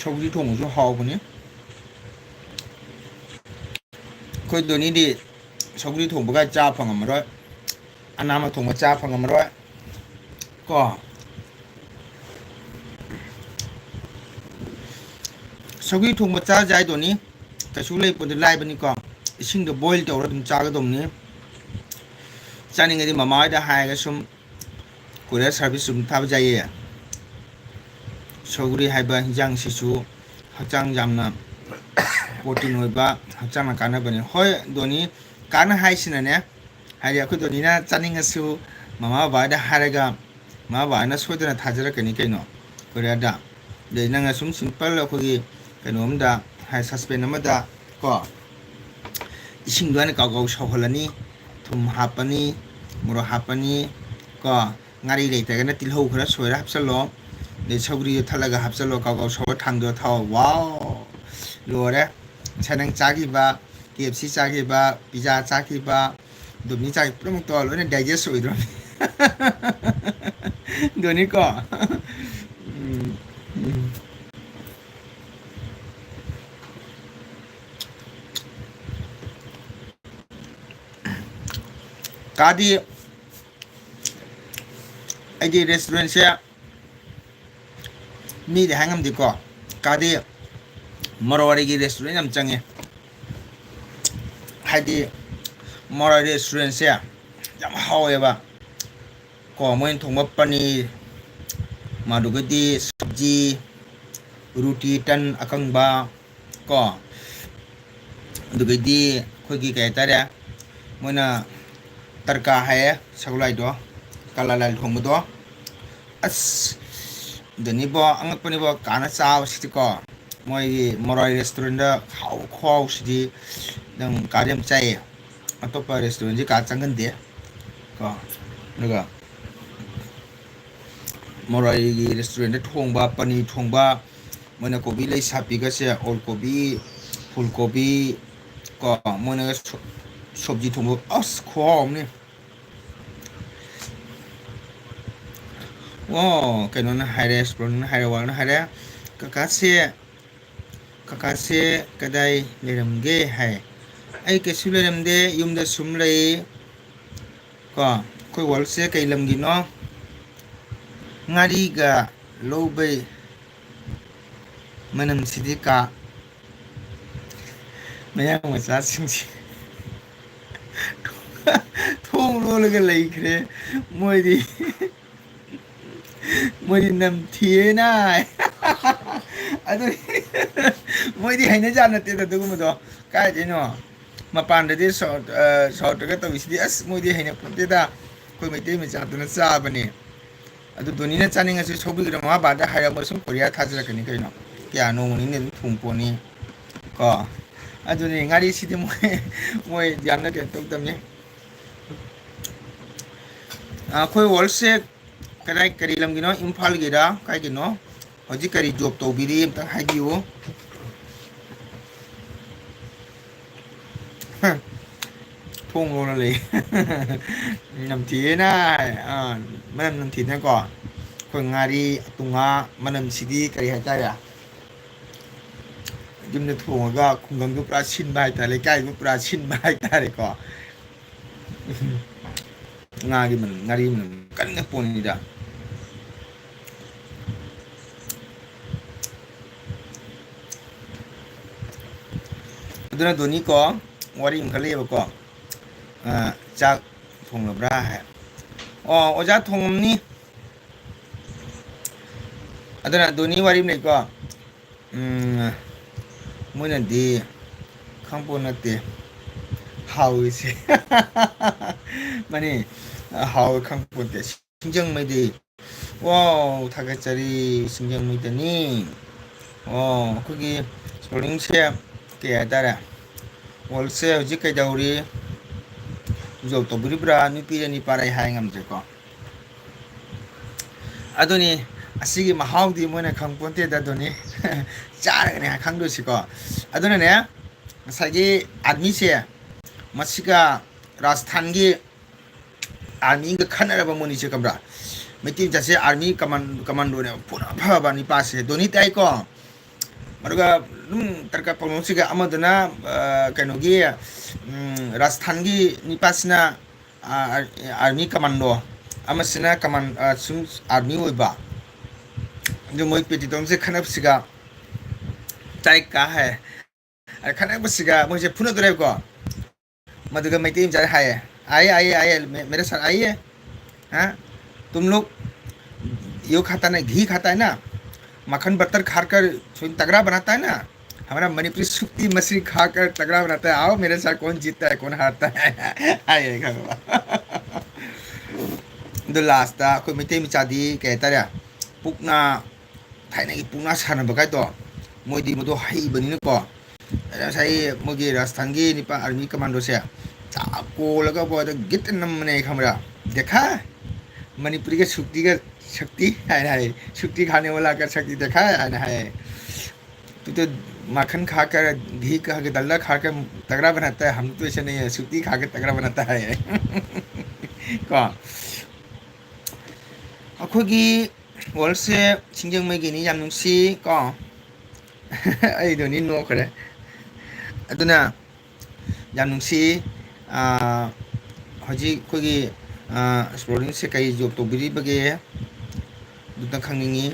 ꯁꯧꯒ꯭ꯔꯤ ꯊꯣꯡꯕꯁꯨ ꯍꯥꯎꯕꯅꯤ꯫ ꯑꯩꯈꯣꯏ ꯗꯣꯅꯤꯗꯤ ꯁꯧꯒ꯭ꯔꯤ ꯊꯣꯡꯕꯒ ꯆꯥ ꯐꯪꯉꯝꯃꯔꯣꯏ, ꯑꯅꯥꯝꯕ ꯊꯣꯡꯕ ꯆꯥ ꯐꯪꯉꯝꯃꯔꯣꯏ ꯀꯣ꯫ ꯁꯧꯒ꯭ꯔꯤ ꯊꯣꯡꯕ ꯆꯥꯖꯦ ꯍꯥꯏꯗꯣꯅꯤ꯫ ꯀꯩꯁꯨ ꯂꯩꯄꯣꯟꯇꯦ, ꯂꯥꯏꯕꯅꯤꯀꯣ꯫ ꯏꯁꯤꯡꯗꯣ boil ꯇꯧꯔ ꯑꯗꯨꯝ ꯆꯥꯒꯗꯧꯅꯤ꯫ ꯆꯥꯅꯤꯡꯉꯗꯤ ꯃꯃꯥ ꯍꯣꯏꯗ ꯍꯥꯏꯔꯒ ꯁꯨꯝ courier service ꯑꯗꯨꯝ ꯊꯥꯕ ꯌꯥꯏꯌꯦ꯫ ꯁꯧꯒ꯭ꯔꯤ ꯍꯥꯏꯕ ꯍꯤꯟꯖꯥꯡꯁꯤꯁꯨ ꯍꯛꯆꯥꯡ ꯌꯥꯝꯅ protein ꯑꯣꯏꯕ, ꯍꯛꯆꯥꯡꯅ ꯀꯥꯟꯅꯕꯅꯤ꯫ ꯍꯣꯏ ꯗꯣꯅꯤ, ꯀꯥꯟꯅ ꯍꯥꯏꯁꯤꯅꯅꯦ, ꯍꯥꯏꯗꯤ ꯑꯩꯈꯣꯏ ꯗꯣꯅꯤꯅ ꯆꯥꯅꯤꯡꯉꯁꯨ ꯃꯃꯥ ꯕꯕꯥꯗ ꯍꯥꯏꯔꯒ ꯃꯃꯥ ꯕꯕꯥꯅ ꯁꯣꯏꯗꯅ ꯊꯥꯖꯔꯛꯀꯅꯤ ꯀꯩꯅꯣ, courierꯗ꯫ ꯑꯗꯩ ꯅꯪꯅ ꯁꯨꯝ simple ꯑꯩꯈꯣꯏꯒꯤ ꯀꯩꯅꯣꯝꯗ, ꯍꯥꯏ, saucepan ꯑꯃꯗ ꯀꯣ, ꯏꯁꯤꯡꯗꯣ ꯍꯥꯟꯅ ꯀꯥꯎ ꯀꯥꯎ ꯁꯧꯍꯜꯂꯅꯤ, ꯊꯨꯝ ꯍꯥꯞꯄꯅꯤ, ꯃꯣꯔꯣꯛ ꯍꯥꯞꯄꯅꯤ ꯀꯣ, ꯉꯥꯔꯤ ꯂꯩꯇ꯭ꯔꯒꯅ ꯇꯤꯜꯍꯧ ꯈꯔ ꯁꯣꯏꯔ ꯍꯥꯞꯆꯜꯂꯣ, ꯑꯗꯩ ꯁꯧꯒ꯭ꯔꯤꯗꯣ ꯊꯠꯂꯒ ꯍꯥꯞꯆꯜꯂꯣ, ꯀꯥꯎ ꯀꯥꯎ ꯁꯧꯔ ꯊꯥꯡꯗꯔ ꯊꯥꯎ꯫ ꯋꯥꯎ! ꯂꯣꯏꯔꯦ꯫ ꯉꯁꯥꯏ ꯅꯪ ꯆꯥꯈꯤꯕ, K F C ꯆꯥꯈꯤꯕ, pizza ꯆꯥꯈꯤꯕ, ꯗꯣꯃꯤ ꯆꯥꯈꯤꯕ ꯄꯨꯝꯅꯃꯛꯇꯣ ꯂꯣꯏꯅ digest ꯑꯣꯏꯗ꯭ꯔꯣ? ꯗꯣꯅꯤꯀꯣ? ꯎꯝ, ꯎꯝ꯫ ꯀꯥꯗꯤ ꯑꯩꯗꯤ restaurantꯁꯦ ꯃꯤꯗꯤ ꯍꯥꯏ ꯉꯝꯗꯦꯀꯣ꯫ ꯀꯥꯗꯤ ꯃꯔꯋꯥꯔꯤꯒꯤ restaurant ꯌꯥꯝ ꯆꯪꯉꯦ꯫ ꯍꯥꯏꯗꯤ ꯃꯔꯋꯥꯔꯤ restaurantꯁꯦ ꯌꯥꯝ ꯍꯥꯎꯋꯦꯕ꯫ ꯀꯣ, ꯃꯣꯏꯅ ꯊꯣꯡꯕ ꯄꯅꯤꯔ, ꯃꯗꯨꯒꯗꯤ ꯁꯕꯖꯤ, ꯔꯨꯇꯤ, ꯇꯟ ꯑꯀꯪꯕ, ꯀꯣ, ꯑꯗꯨꯒꯩꯗꯤ ꯑꯩꯈꯣꯏꯒꯤ ꯀꯩ ꯍꯥꯏꯇꯥꯔꯦ, ꯃꯣꯏꯅ ꯇꯔꯀꯥ ꯍꯥꯏꯌꯦ, ꯁꯒꯣꯜꯍꯋꯥꯏꯗꯣ, ꯀꯥꯂꯥ ꯂꯥꯏ ꯊꯣꯡꯕꯗꯣ꯫ ꯑꯁ, ꯑꯗꯨꯅꯤꯕꯣ, ꯑꯉꯛꯄꯅꯤꯕꯣ, ꯀꯥꯅ ꯆꯥꯕꯁꯤꯗꯤꯀꯣ꯫ ꯃꯣꯏꯒꯤ ꯃꯔꯥꯏ restaurantꯗ ꯍꯥꯎ ꯈꯨꯍꯥꯎꯁꯤꯗꯤ ꯅꯪ ꯀꯥꯗꯤ ꯌꯥꯝ ꯆꯥꯏꯌꯦ꯫ ꯑꯇꯣꯞꯄ restaurantꯁꯤ ꯀꯥ ꯆꯪꯒꯟꯗꯦ ꯀꯣ꯫ ꯑꯗꯨꯒ ꯃꯔꯥꯏꯒꯤ restaurantꯗ ꯊꯣꯡꯕ ꯄꯅꯤꯔ ꯊꯣꯡꯕ, ꯃꯣꯏꯅ ꯀꯣꯕꯤ ꯂꯩ ꯁꯥꯄꯤꯒꯁꯦ, ꯑꯣꯜ ꯀꯣꯕꯤ, ꯐꯨꯜ ꯀꯣꯕꯤ ꯀꯣ, ꯃꯣꯏꯅꯒ ꯁꯣ-, ꯁꯣꯕꯖꯤ ꯊꯣꯡꯕ, ꯑꯁ, ꯈꯨꯍꯥꯎ ꯑꯃꯅꯤ꯫ ꯑꯣ, ꯀꯩꯅꯣꯅ ꯍꯥꯏꯔꯦ, ꯁꯨꯕ꯭ꯔꯣꯅ ꯍꯥꯏꯔꯦ, ꯋꯥꯔꯅ ꯍꯥꯏꯔꯦ, "ꯀꯀꯥꯁꯦ, ꯀꯀꯥꯁꯦ ꯀꯗꯥꯏ ꯂꯩꯔꯝꯒꯦ?" ꯍꯥꯏ꯫ "ꯑꯩ ꯀꯩꯁꯨ ꯂꯩꯔꯝꯗꯦ, ꯌꯨꯝꯗ ꯁꯨꯝ ꯂꯩ꯫" ꯀꯣ, ꯑꯩꯈꯣꯏ ꯋꯥꯔꯜꯁꯦ ꯀꯩ ꯂꯝꯒꯤꯅꯣ? ꯉꯥꯔꯤꯒ ꯂꯧꯕꯩ ꯃꯅꯝꯁꯤꯗꯤ ꯀꯥ ꯃꯌꯥꯡ ꯃꯆꯥꯁꯤꯡꯁꯤ ꯊꯣꯡ ꯂꯣꯜꯂꯒ ꯂꯩꯈ꯭ꯔꯦ꯫ ꯃꯣꯏꯗꯤ, ꯃꯣꯏꯗꯤ ꯅꯝꯊꯤꯌꯦꯅ ꯍꯥꯏ꯫ ꯑꯗꯨ ꯃꯣꯏꯗꯤ ꯍꯩꯅꯖꯥ ꯅꯠꯇꯦꯗ ꯑꯗꯨꯒꯨꯝꯕꯗꯣ꯫ ꯀꯥꯏꯗꯩꯅꯣ? ꯃꯄꯥꯟꯗꯗꯤ ꯁꯥꯎꯠ, ꯑ, ꯁꯥꯎꯠꯇꯒ ꯇꯧꯔꯤꯁꯤꯗꯤ, ꯑꯁ, ꯃꯣꯏꯗꯤ ꯍꯩꯅꯄꯣꯟꯇꯦꯗ꯫ ꯑꯩꯈꯣꯏ ꯃꯩꯇꯩ ꯃꯆꯥꯗꯨꯅ ꯆꯥꯕꯅꯦ꯫ ꯑꯗꯨ ꯙꯣꯅꯤꯅ ꯆꯥꯅꯤꯡꯉꯁꯨ ꯁꯧꯕꯤꯒꯅꯨ, ꯃꯃꯥ ꯕꯕꯥꯗ ꯍꯥꯏꯔꯒ ꯃꯣꯏ ꯁꯨꯝ ꯀꯣꯔꯤꯌꯥ ꯊꯥꯖꯔꯛꯀꯅꯤ ꯀꯩꯅꯣ꯫ ꯀꯌꯥ ꯅꯣꯡꯃ ꯅꯤꯅꯤ ꯑꯗꯨꯝ ꯊꯣꯡ ꯄꯣꯠꯅꯤ ꯀꯣ꯫ ꯑꯗꯨꯅꯤ ꯉꯥꯔꯤꯁꯤꯗꯤ ꯃꯣꯏ, ꯃꯣꯏ ꯌꯥꯝꯅ ꯀꯩꯅꯣ ꯇꯧꯗꯕꯅꯤ꯫ ꯑꯩꯈꯣꯏ ꯋꯥꯔꯜꯁꯦ ꯀꯗꯥꯏ, ꯀꯔꯤ ꯂꯝꯒꯤꯅꯣ? ꯏꯝꯐꯥꯜꯒꯤꯔ ꯀꯥꯏꯒꯤꯅꯣ? ꯍꯧꯖꯤꯛ ꯀꯔꯤ ꯖꯣꯕ ꯇꯧꯕꯤꯔꯤ ꯑꯝꯇꯪ ꯍꯥꯏꯕꯤꯌꯨ꯫ ꯊꯣꯡ ꯂꯣꯜꯂ ꯂꯩ꯫ ꯅꯝꯊꯤꯌꯦꯅ ꯍꯥꯏ꯫ ꯑꯥ, ꯃꯅꯝ ꯅꯝꯊꯤꯗꯅꯀꯣ꯫ ꯑꯩꯈꯣꯏ ꯉꯥꯔꯤ, ꯇꯨꯉꯥ, ꯃꯅꯝꯁꯤꯗꯤ ꯀꯔꯤ ꯍꯥꯏꯇꯥꯔꯦ? ꯌꯨꯝꯗ ꯊꯣꯡꯉꯒ ꯈꯨꯡꯒꯪꯗꯨ ꯄꯨꯔꯥ ꯁꯤꯟꯕ ꯍꯥꯏꯇꯥꯔꯦ, ꯂꯩꯀꯥꯏꯗꯨ ꯄꯨꯔꯥ ꯁꯤꯟꯕ ꯍꯥꯏꯇꯥꯔꯦꯀꯣ꯫ ꯉꯥꯒꯤ ꯃꯅꯝ, ꯉꯥꯔꯤ ꯃꯅꯝ ꯀꯟꯅ ꯄꯣꯟꯅꯤꯗ꯫ ꯑꯗꯨꯅ ꯙꯣꯅꯤꯀꯣ, ꯋꯥꯔꯤ ꯑꯃ ꯈꯜꯂꯛꯑꯦꯕꯀꯣ꯫ ꯑ, ꯆꯥꯛ ꯊꯣꯡꯂꯕ꯭ꯔꯥ ꯍꯥꯏ꯫ ꯑꯣ, ꯑꯣꯖꯥ ꯊꯣꯡꯉꯝꯅꯤ꯫ ꯑꯗꯨꯅ ꯙꯣꯅꯤ ꯋꯥꯔꯤ ꯑꯃ ꯂꯩꯀꯣ꯫ ꯎꯝ, ꯃꯣꯏꯅꯗꯤ ꯈꯪꯄꯣꯠ ꯅꯠꯇꯦ ꯍꯥꯎꯔꯤꯁꯦ꯫ ꯃꯥꯅꯤ, ꯍꯥꯎꯋꯦ ꯈꯪꯄꯣꯠꯇꯦ꯫ ꯁꯤꯡꯖꯪꯃꯩꯗꯤ꯫ ꯋꯥꯎ, ꯊꯥꯒꯠꯆꯔꯤ ꯁꯤꯡꯖꯪꯃꯩꯗꯅꯤ꯫ ꯑꯣ, ꯑꯩꯈꯣꯏꯒꯤ ꯁꯣꯔꯤꯡꯁꯦ ꯀꯩ ꯍꯥꯏꯇꯥꯔꯦ? ꯋꯥꯔꯜꯁꯦ ꯍꯧꯖꯤꯛ ꯀꯩꯗꯧꯔꯤ? ꯖꯣꯕ ꯇꯧꯕꯤꯔꯤꯕ꯭ꯔꯥ? ꯅꯨꯄꯤꯔ ꯅꯤꯄꯥꯔ ꯑꯩ ꯍꯥꯏ ꯉꯝꯗ꯭ꯔꯦꯀꯣ꯫ ꯑꯗꯨꯅꯤ, ꯑꯁꯤꯒꯤ ꯃꯍꯥꯎꯗꯤ ꯃꯣꯏꯅ ꯈꯪꯄꯣꯟꯇꯦꯗ ꯑꯗꯨꯅꯤ꯫ ꯆꯥꯔꯒꯅꯦ ꯈꯪꯗꯣꯏꯁꯤꯀꯣ꯫ ꯑꯗꯨꯅꯅꯦ, ꯉꯁꯥꯏꯒꯤ ꯑꯥꯔꯃꯤꯁꯦ, ꯃꯁꯤꯒ ꯔꯥꯖꯁꯊꯥꯟꯒꯤ ꯑꯥꯔꯃꯤꯒ ꯈꯠꯅꯔꯕ ꯃꯣꯏꯅꯤꯁꯦ ꯈꯪꯕ꯭ꯔꯥ? ꯃꯩꯇꯩ ꯃꯆꯥꯁꯦ ꯑꯥꯔꯃꯤ ꯀꯃꯥꯟ-, ꯀꯃꯥꯟꯗꯣꯅꯦꯕ, ꯐꯅ ꯐꯕ ꯅꯤꯄꯥꯁꯦ꯫ ꯙꯣꯅꯤ ꯇꯥꯏꯀꯣ꯫ ꯑꯗꯨꯒ ꯑꯗꯨꯝ ꯇꯔꯀ ꯄꯥꯎꯅꯣꯁꯤꯒ ꯑꯃꯗꯨꯅ, ꯑ, ꯀꯩꯅꯣꯒꯤ, ꯎꯝ, ꯔꯥꯖꯁꯊꯥꯟꯒꯤ ꯅꯤꯄꯥꯁꯤꯅ, ꯑ, ꯑꯥꯔꯃꯤ ꯀꯃꯥꯟꯗꯣ, ꯑꯃꯁꯤꯅ ꯀꯃꯥꯟ-, ꯑ, ꯁꯨꯝ ꯑꯥꯔꯃꯤ ꯑꯣꯏꯕ꯫ ꯑꯗꯨ ꯃꯣꯏ ꯄꯦꯇꯤꯇꯣꯝꯁꯦ ꯈꯠꯅꯕꯁꯤꯒ ꯇꯥꯏ ꯀꯥ ꯍꯥꯏ꯫ ꯑꯗ ꯈꯠꯅꯔꯛꯄꯁꯤꯒ ꯃꯣꯏꯁꯦ ꯐꯨꯅꯗꯣꯔꯦꯕꯀꯣ꯫ ꯃꯗꯨꯒ ꯃꯩꯇꯩ ꯃꯆꯥꯁꯦ ꯍꯥꯏꯌꯦ, "ꯑꯥꯏꯌꯦ, ꯑꯥꯏꯌꯦ, ꯑꯥꯏꯌꯦ, ꯃꯦ-, ꯃꯦꯔꯦ ꯁꯥꯔ ꯑꯥꯏꯌꯦ, ꯍꯥ? ꯇꯨꯝ ꯂꯣꯛ, ꯌꯣ ꯈꯥꯇꯥ ꯅ, ꯘꯤ ꯈꯥꯇꯥ ꯍꯥꯏ ꯅ, ꯃꯈꯟ ꯕꯇꯔ ꯈꯥꯔꯀꯔ ꯁꯨꯏ ꯇꯒ꯭ꯔꯥ ꯕꯅꯥꯇꯥ ꯍꯥꯏ ꯅ, ꯍꯃꯥꯔꯥ ꯃꯅꯤꯄꯨꯔꯤ ꯁꯨꯛꯇꯤ ꯃꯁꯔꯤ ꯈꯥꯀꯔ ꯇꯒ꯭ꯔꯥ ꯕꯅꯥꯇꯥ ꯍꯥꯏ, ꯑꯥꯎ ꯃꯦꯔꯦ ꯁꯥꯔ ꯀꯣꯟ ꯖꯤꯠꯇꯥ ꯍꯥꯏ, ꯀꯣꯟ ꯍꯥꯔꯇꯥ ꯍꯥꯏ?" ꯍꯥꯏꯌꯦ, ꯈꯪꯉꯕ? ꯑꯗꯨ ꯂꯥꯁꯇ ꯑꯩꯈꯣꯏ ꯃꯩꯇꯩ ꯃꯆꯥꯗꯤ ꯀꯩ ꯍꯥꯏꯇꯥꯔꯦ, ꯄꯨꯛꯅ ꯊꯥꯏꯅꯒꯤ ꯄꯨꯛꯅ ꯁꯥꯟꯅꯕ ꯀꯥꯏꯗꯣ, ꯃꯣꯏꯗꯤ ꯃꯗꯨ ꯍꯩꯕꯅꯤꯅꯀꯣ꯫ ꯑꯗ ꯉꯁꯥꯏ ꯃꯣꯏꯒꯤ ꯔꯥꯖꯁꯊꯥꯟꯒꯤ ꯅꯤꯄꯥ ꯑꯥꯔꯃꯤ ꯀꯃꯥꯟꯗꯣꯁꯦ ꯆꯥꯛ ꯀꯣꯜꯂꯒ ꯕꯣ ꯑꯗ ꯒꯤꯠꯇ ꯅꯝꯕꯅꯦ ꯈꯪꯕ꯭ꯔꯥ? "ꯗꯦꯈꯥ, ꯃꯅꯤꯄꯨꯔꯤꯒ ꯁꯨꯛꯇꯤꯒ ꯁꯛꯇꯤ ꯍꯥꯏꯅ ꯍꯥꯏ, ꯁꯨꯛꯇꯤ ꯈꯥꯅꯦ ꯋꯥꯂꯥ ꯀ ꯁꯛꯇꯤ ꯗꯦꯈꯥ" ꯍꯥꯏꯅ ꯍꯥꯏ꯫ "ꯇꯨ ꯇꯨ ꯃꯥꯈꯟ ꯈꯥ ꯀꯔ, ꯘꯤ ꯈꯥ ꯀꯔ, ꯗꯜꯗꯥ ꯈꯥ ꯀꯔ ꯇꯒ꯭ꯔꯥ ꯕꯅꯥꯇꯥ ꯍꯥꯏ, ꯍꯝ ꯇꯣ ꯑꯩꯁꯥ ꯅꯍꯤ ꯍꯥꯏ, ꯁꯨꯛꯇꯤ ꯈꯥ ꯀꯔ ꯇꯒ꯭ꯔꯥ ꯕꯅꯥꯇꯥ ꯍꯥꯏ" ꯀꯣ꯫ ꯑꯩꯈꯣꯏꯒꯤ ꯋꯥꯔꯜꯁꯦ ꯁꯤꯡꯖꯃꯩꯒꯤꯅꯤ, ꯌꯥꯝ ꯅꯨꯡꯁꯤ ꯀꯣ꯫ ꯑꯩꯗꯣꯅꯤ ꯅꯣꯛꯈ꯭ꯔꯦ꯫ ꯑꯗꯨꯅ ꯌꯥꯝ ꯅꯨꯡꯁꯤ꯫ ꯑꯥ, ꯍꯧꯖꯤꯛ ꯑꯩꯈꯣꯏꯒꯤ, ꯑꯥ, ꯑꯦꯛꯁꯄ꯭ꯂꯣꯔꯤꯡꯁꯦ ꯀꯩ ꯖꯣꯕ ꯇꯧꯕꯤꯔꯤꯕꯒꯦ? ꯑꯗꯨꯇ ꯈꯪꯅꯤꯡꯉꯤ꯫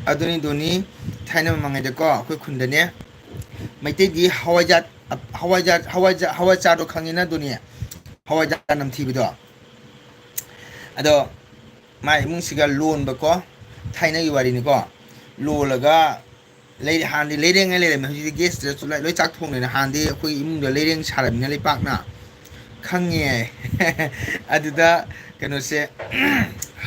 ꯑꯗꯨꯅꯤ, ꯗꯣꯅꯤ, ꯊꯥꯏꯅ ꯃꯃꯥꯡꯉꯩꯗꯀꯣ ꯑꯩꯈꯣꯏ ꯈꯨꯟꯗꯅꯦ, ꯃꯩꯇꯩꯗꯤ ꯍꯋꯥꯏꯖꯥꯠ, ꯍꯋꯥꯏꯖꯥꯠ, ꯍꯋꯥꯏꯖꯥꯠ, ꯍꯋꯥꯏ ꯆꯥꯔꯗꯣ ꯈꯪꯉꯤꯅ, ꯗꯣꯅꯤ? ꯍꯋꯥꯏꯖꯥꯔ ꯅꯝꯊꯤꯕꯗꯣ꯫ ꯑꯗꯣ ꯃꯥꯏ ꯏꯃꯨꯡꯁꯤꯒ ꯂꯣꯟꯕꯀꯣ, ꯊꯥꯏꯅꯒꯤ ꯋꯥꯔꯤꯅꯤꯀꯣ꯫ ꯂꯣꯜꯂꯒ ꯂꯩ-, ꯍꯥꯟꯅꯗꯤ ꯂꯩꯔꯦꯡꯉꯩ ꯂꯩꯔꯝꯃꯦ, ꯍꯧꯖꯤꯛꯇꯤ ꯒꯦꯁꯇ ꯂꯣꯏ, ꯂꯣꯏ ꯆꯥꯛ ꯊꯣꯡꯅꯩꯅ꯫ ꯍꯥꯟꯅꯗꯤ ꯑꯩꯈꯣꯏ ꯏꯃꯨꯡꯗ ꯂꯩꯔꯦꯡ ꯁꯥꯔꯝꯃꯤꯅ ꯂꯩꯄꯥꯛꯅ꯫ ꯈꯪꯉꯦ꯫ ꯑꯗꯨꯗ ꯀꯩꯅꯣꯁꯦ,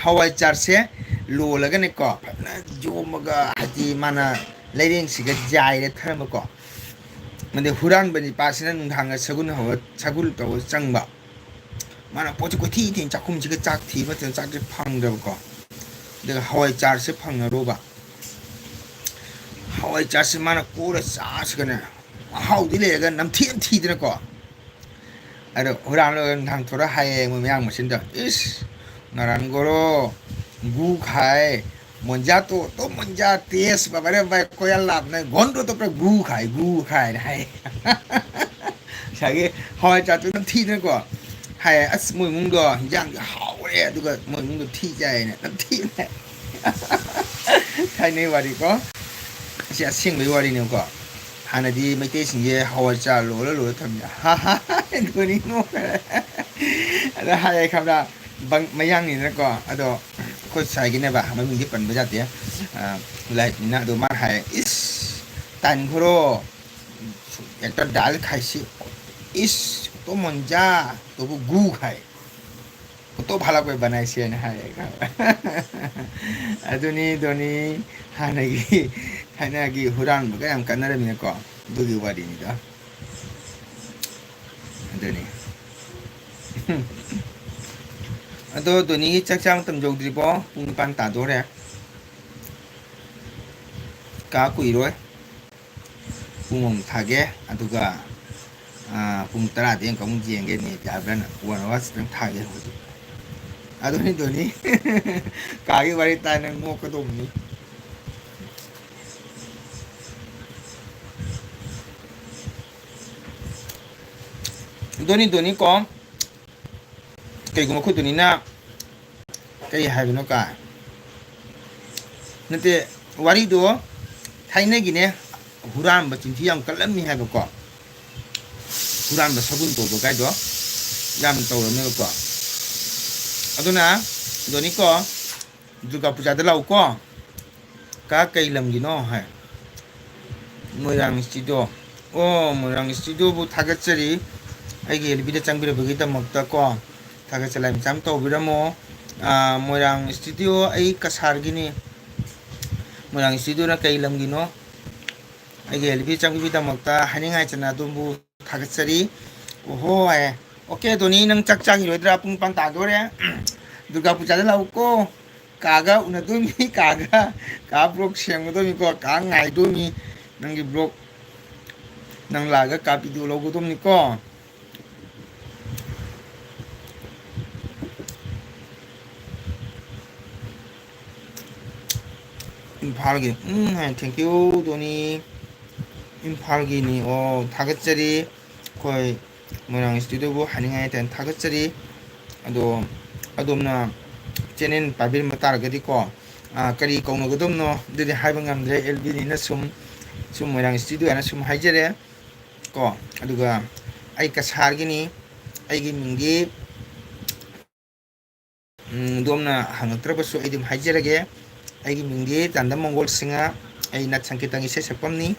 ꯍꯋꯥꯏ ꯆꯥꯔꯁꯦ ꯂꯣꯜꯂꯒꯅꯦꯀꯣ, ꯐꯖꯅ ꯌꯣꯝꯃꯒ, ꯍꯥꯏꯗꯤ ꯃꯥꯅ ꯂꯩꯔꯦꯡꯁꯤꯒ ꯌꯥꯏꯔ ꯊꯔꯝꯕꯀꯣ꯫ ꯑꯗꯩ ꯍꯨꯔꯥꯟꯕ ꯅꯤꯄꯥꯁꯤꯅ ꯅꯨꯡꯗꯥꯡꯗ ꯁꯒꯨꯟ ꯍꯧꯔ, ꯁꯒꯨꯜ ꯇꯧꯔ ꯆꯪꯕ꯫ ꯃꯥꯅ ꯄꯣꯠꯁꯦ ꯀꯣꯏꯊꯤ ꯊꯤꯅ ꯆꯥꯛꯈꯨꯝꯁꯤꯒ ꯆꯥꯛ ꯊꯤꯕ ꯃꯇꯝꯗ ꯆꯥꯛꯁꯦ ꯐꯪꯗ꯭ꯔꯕꯀꯣ꯫ ꯑꯗꯨꯒ ꯍꯋꯥꯏ ꯆꯥꯔꯁꯦ ꯐꯪꯉꯔꯣꯕ꯫ ꯍꯋꯥꯏ ꯆꯥꯔꯁꯦ ꯃꯥꯅ ꯀꯣꯔ ꯆꯥꯁꯤꯒꯅꯦ, ꯃꯍꯥꯎꯗꯤ ꯂꯩꯔꯒ ꯅꯝꯊꯤ ꯌꯥꯝ ꯊꯤꯗꯅꯀꯣ꯫ ꯑꯗꯣ ꯍꯨꯔꯥꯟꯂꯒ ꯅꯨꯡꯗꯥꯡ ꯊꯣꯔ ꯍꯥꯏꯌꯦ ꯃꯣꯏ ꯃꯌꯥꯡ ꯃꯁꯦꯟꯗ, "ꯏꯁ, ꯅꯔꯥꯟꯒꯣꯔꯣ, ꯒꯨ ꯈꯥꯏ, ꯃꯣꯟꯖꯥ ꯇꯣ, ꯇꯣ ꯃꯣꯟꯖꯥ ꯇꯦꯁ ꯕꯕꯥꯔꯦ ꯕꯥꯏ ꯀꯣꯌꯥ ꯂꯥꯞꯅ ꯒꯣꯟꯗ꯭ꯔꯣ ꯇꯣ ꯄ꯭ꯔ ꯒꯨ ꯈꯥꯏ, ꯒꯨ ꯈꯥꯏꯅ" ꯍꯥꯏ꯫ ꯉꯁꯥꯏꯒꯤ ꯍꯋꯥꯏ ꯆꯥꯔꯇꯨ ꯅꯝꯊꯤꯗꯅꯀꯣ꯫ ꯍꯥꯏꯌꯦ, "ꯑꯁ, ꯃꯣꯏ ꯏꯃꯨꯡꯗꯣ ꯍꯤꯟꯖꯥꯡꯗꯤ ꯍꯥꯎꯔꯦ, ꯑꯗꯨꯒ ꯃꯣꯏ ꯏꯃꯨꯡꯗꯣ ꯊꯤ ꯆꯥꯏꯌꯦꯅ ꯅꯝꯊꯤꯅ"꯫ ꯊꯥꯏꯅꯩ ꯋꯥꯔꯤꯀꯣ꯫ ꯁꯤ ꯑꯁꯦꯡꯕꯩ ꯋꯥꯔꯤꯅꯦꯕꯀꯣ꯫ ꯍꯥꯟꯅꯗꯤ ꯃꯩꯇꯩꯁꯤꯡꯁꯦ ꯍꯋꯥꯏ ꯆꯥꯔ ꯂꯣꯜꯂ ꯂꯣꯜꯂ ꯊꯝꯃꯤ꯫ ꯗꯣꯅꯤ ꯅꯣꯛꯈ꯭ꯔꯦ꯫ ꯑꯗ ꯍꯥꯏꯌꯦ ꯈꯪꯕ꯭ꯔꯥ? ꯕꯪ-, ꯃꯌꯥꯡꯅꯤꯗꯅꯀꯣ꯫ ꯑꯗꯣ ꯑꯩꯈꯣꯏ ꯁ꯭ꯋꯥꯏꯒꯤꯅꯦꯕ, ꯃꯃꯤꯡꯗꯤ ꯄꯟꯕ ꯌꯥꯗꯦ꯫ ꯑ, ꯂꯥꯏꯔꯤꯛꯅꯤꯅ꯫ ꯑꯗꯣ ꯃꯥꯅ ꯍꯥꯏ, "ꯏꯁ, ꯇꯥꯟꯈ꯭ꯔꯣ, ꯑꯦꯛꯇꯔ ꯗꯥꯜ ꯈꯥꯏꯁꯤ, ꯏꯁ, ꯇꯣ ꯃꯣꯟꯖꯥ, ꯇꯣꯕꯨ ꯒꯨ ꯈꯥꯏ, ꯐꯣꯇꯣ ꯐꯥꯂꯛꯄꯩ ꯕꯅꯥꯏꯁꯦꯅ" ꯍꯥꯏꯌꯦ ꯈꯪꯕ꯭ꯔꯥ? ꯑꯗꯨꯅꯤ ꯗꯣꯅꯤ, ꯍꯥꯟꯅꯒꯤ ꯊꯥꯏꯅꯒꯤ ꯍꯨꯔꯥꯟꯕꯒ ꯌꯥꯝ ꯀꯟꯅꯔꯝꯃꯤꯅꯀꯣ, ꯑꯗꯨꯒꯤ ꯋꯥꯔꯤꯅꯤꯗ꯫ ꯑꯗꯨꯅꯤ꯫ ꯑꯗꯣ ꯗꯣꯅꯤꯒꯤ ꯆꯥꯛ ꯆꯥ ꯃꯇꯝ ꯌꯧꯗ꯭ꯔꯤꯕꯣ? ꯄꯨꯡ ꯅꯤꯄꯥꯟ ꯇꯥꯗꯣꯔꯦ꯫ ꯀꯥ ꯀꯨꯏꯔꯣꯏ꯫ ꯄꯨꯡ ꯑꯃꯨꯛ ꯊꯥꯒꯦ, ꯑꯗꯨꯒ, ꯑꯥ, ꯄꯨꯡ ꯇꯔꯥꯗꯤ ꯑꯃꯨꯛꯀ ꯑꯃꯨꯛ ꯌꯦꯡꯒꯦ, ꯅꯦꯠ ꯌꯥꯕ꯭ꯔꯥꯅ꯫ One hour ꯈꯤꯇꯪ ꯊꯥꯒꯦ ꯍꯧꯖꯤꯛ꯫ ꯑꯗꯨꯅꯤ ꯗꯣꯅꯤ꯫ ꯀꯥꯒꯤ ꯋꯥꯔꯤ ꯇꯥꯏ ꯅꯪ ꯅꯣꯛꯀꯗꯧꯕꯅꯤ꯫ ꯗꯣꯅꯤ, ꯗꯣꯅꯤ ꯀꯣ꯫ ꯀꯩꯒꯨꯝꯕ ꯑꯩꯈꯣꯏ ꯗꯣꯅꯤꯅ ꯀꯩ ꯍꯥꯏꯕꯅꯣ ꯀꯥ? ꯅꯠꯇꯦ, ꯋꯥꯔꯤꯗꯣ ꯊꯥꯏꯅꯒꯤꯅꯦ, ꯍꯨꯔꯥꯟꯕ ꯆꯤꯟꯊꯤ ꯌꯥꯝ ꯀꯜꯂꯝꯃꯤ ꯍꯥꯏꯕꯀꯣ꯫ ꯍꯨꯔꯥꯟꯕ ꯁꯒꯨꯟ ꯇꯧꯕ ꯀꯥꯏꯗꯣ ꯌꯥꯝ ꯇꯧꯔꯝꯃꯦꯕꯀꯣ꯫ ꯑꯗꯨꯅ ꯗꯣꯅꯤꯀꯣ, ꯗꯨꯔꯒꯥ ꯄꯨꯖꯥꯗ ꯂꯥꯛꯎꯀꯣ꯫ ꯀꯥ, ꯀꯩ ꯂꯝꯒꯤꯅꯣ ꯍꯥꯏ꯫ ꯃꯣꯏꯔꯥꯡ ꯁ꯭ꯇꯨꯗꯤꯑꯣ꯫ ꯑꯣ, ꯃꯣꯏꯔꯥꯡ ꯁ꯭ꯇꯨꯗꯤꯑꯣꯕꯨ ꯊꯥꯒꯠꯆꯔꯤ꯫ ꯑꯩꯒꯤ ꯑꯦꯜ ꯕꯤꯗ ꯆꯪꯕꯤꯔꯛꯄꯒꯤꯗꯃꯛꯇ ꯀꯣ꯫ ꯊꯥꯒꯠꯆ ꯂꯥꯏ ꯃꯆꯥ ꯑꯃ ꯇꯧꯕꯤꯔꯝꯃꯣ꯫ ꯑꯥ, ꯃꯣꯏꯔꯥꯡ ꯁ꯭ꯇꯨꯗꯤꯑꯣ ꯑꯩ ꯀꯁꯥꯔꯒꯤꯅꯤ꯫ ꯃꯣꯏꯔꯥꯡ ꯁ꯭ꯇꯨꯗꯤꯑꯣꯅ ꯀꯩ ꯂꯝꯒꯤꯅꯣ? ꯑꯩꯒꯤ ꯑꯦꯜ ꯕꯤ ꯆꯪꯕꯤꯕꯒꯤꯗꯃꯛꯇ ꯍꯥꯏꯅꯤꯡꯉꯥꯏ ꯆꯟꯅ ꯑꯗꯣꯝꯕꯨ ꯊꯥꯒꯠꯆꯔꯤ꯫ ꯑꯣꯍꯣ ꯍꯥꯏ꯫ ꯑꯣꯀꯦ, ꯗꯣꯅꯤ, ꯅꯪ ꯆꯥꯛ ꯆꯥꯈꯤꯔꯣꯏꯗ꯭ꯔꯥ? ꯄꯨꯡ ꯅꯤꯄꯥꯟ ꯇꯥꯗꯣꯔꯦ꯫ ꯗꯨꯔꯒꯥ ꯄꯨꯖꯥꯗ ꯂꯥꯛꯎꯀꯣ꯫ ꯀꯥꯒ ꯎꯅꯗꯣꯏꯅꯤ, ꯀꯥꯒ, ꯀꯥ ꯕ꯭ꯂꯣꯛ ꯁꯦꯝꯒꯗꯣꯏꯅꯤꯀꯣ, ꯀꯥ ꯉꯥꯏꯗꯣꯏꯅꯤ꯫ ꯅꯪꯒꯤ ꯕ꯭ꯂꯣꯛ ꯅꯪ ꯂꯥꯛꯑꯒ ꯀꯥ ꯚꯤꯗꯤꯑꯣ ꯂꯧꯒꯗꯣꯏꯅꯤꯀꯣ꯫ ꯏꯝꯐꯥꯜꯒꯤ, ꯎꯝ, ꯍꯥꯏ, thank you, ꯗꯣꯅꯤ꯫ ꯏꯝꯐꯥꯜꯒꯤꯅꯤ, ꯑꯣ, ꯊꯥꯒꯠꯆꯔꯤ꯫ ꯑꯩꯈꯣꯏ ꯃꯣꯏꯔꯥꯡ ꯁ꯭ꯇꯨꯗꯤꯑꯣꯕꯨ ꯍꯥꯏꯅꯤꯡꯉꯥꯏ ꯍꯥꯏꯇꯥꯔꯦ, ꯊꯥꯒꯠꯆꯔꯤ꯫ ꯑꯗꯣ ꯑꯗꯣꯝꯅ ꯆꯦꯅꯦꯜ ꯄꯥꯏꯕꯤꯔꯝꯕ ꯇꯥꯔꯒꯗꯤꯀꯣ, ꯑꯥ, ꯀꯔꯤ ꯀꯧꯅꯒꯗꯕꯅꯣ ꯑꯗꯨꯗꯤ ꯍꯥꯏꯕ ꯉꯝꯗ꯭ꯔꯦ꯫ ꯑꯦꯜ ꯕꯤꯅꯤꯅ ꯁꯨꯝ ꯁꯨꯝ ꯃꯣꯏꯔꯥꯡ studio ꯍꯥꯏꯅ ꯁꯨꯝ ꯍꯥꯏꯖꯔꯦ ꯀꯣ꯫ ꯑꯗꯨꯒ ꯑꯩ ꯀꯁꯥꯔꯒꯤꯅꯤ꯫ ꯑꯩꯒꯤ ꯃꯤꯡꯗꯤ, ꯎꯝ, ꯑꯗꯣꯝꯅ ꯍꯪꯉꯛꯇ꯭ꯔꯕꯁꯨ ꯑꯩ ꯑꯗꯨꯝ ꯍꯥꯏꯖꯔꯒꯦ꯫ ꯑꯩꯒꯤ ꯃꯤꯡꯗꯤ ꯇꯥꯟꯗꯝ ꯃꯪꯒꯣꯜ ꯁꯤꯡꯍ꯫ ꯑꯩ ꯅꯥꯠ ꯁꯪꯀꯤꯔꯇꯟ ꯏꯁꯩ ꯁꯛꯄꯝꯅꯤ꯫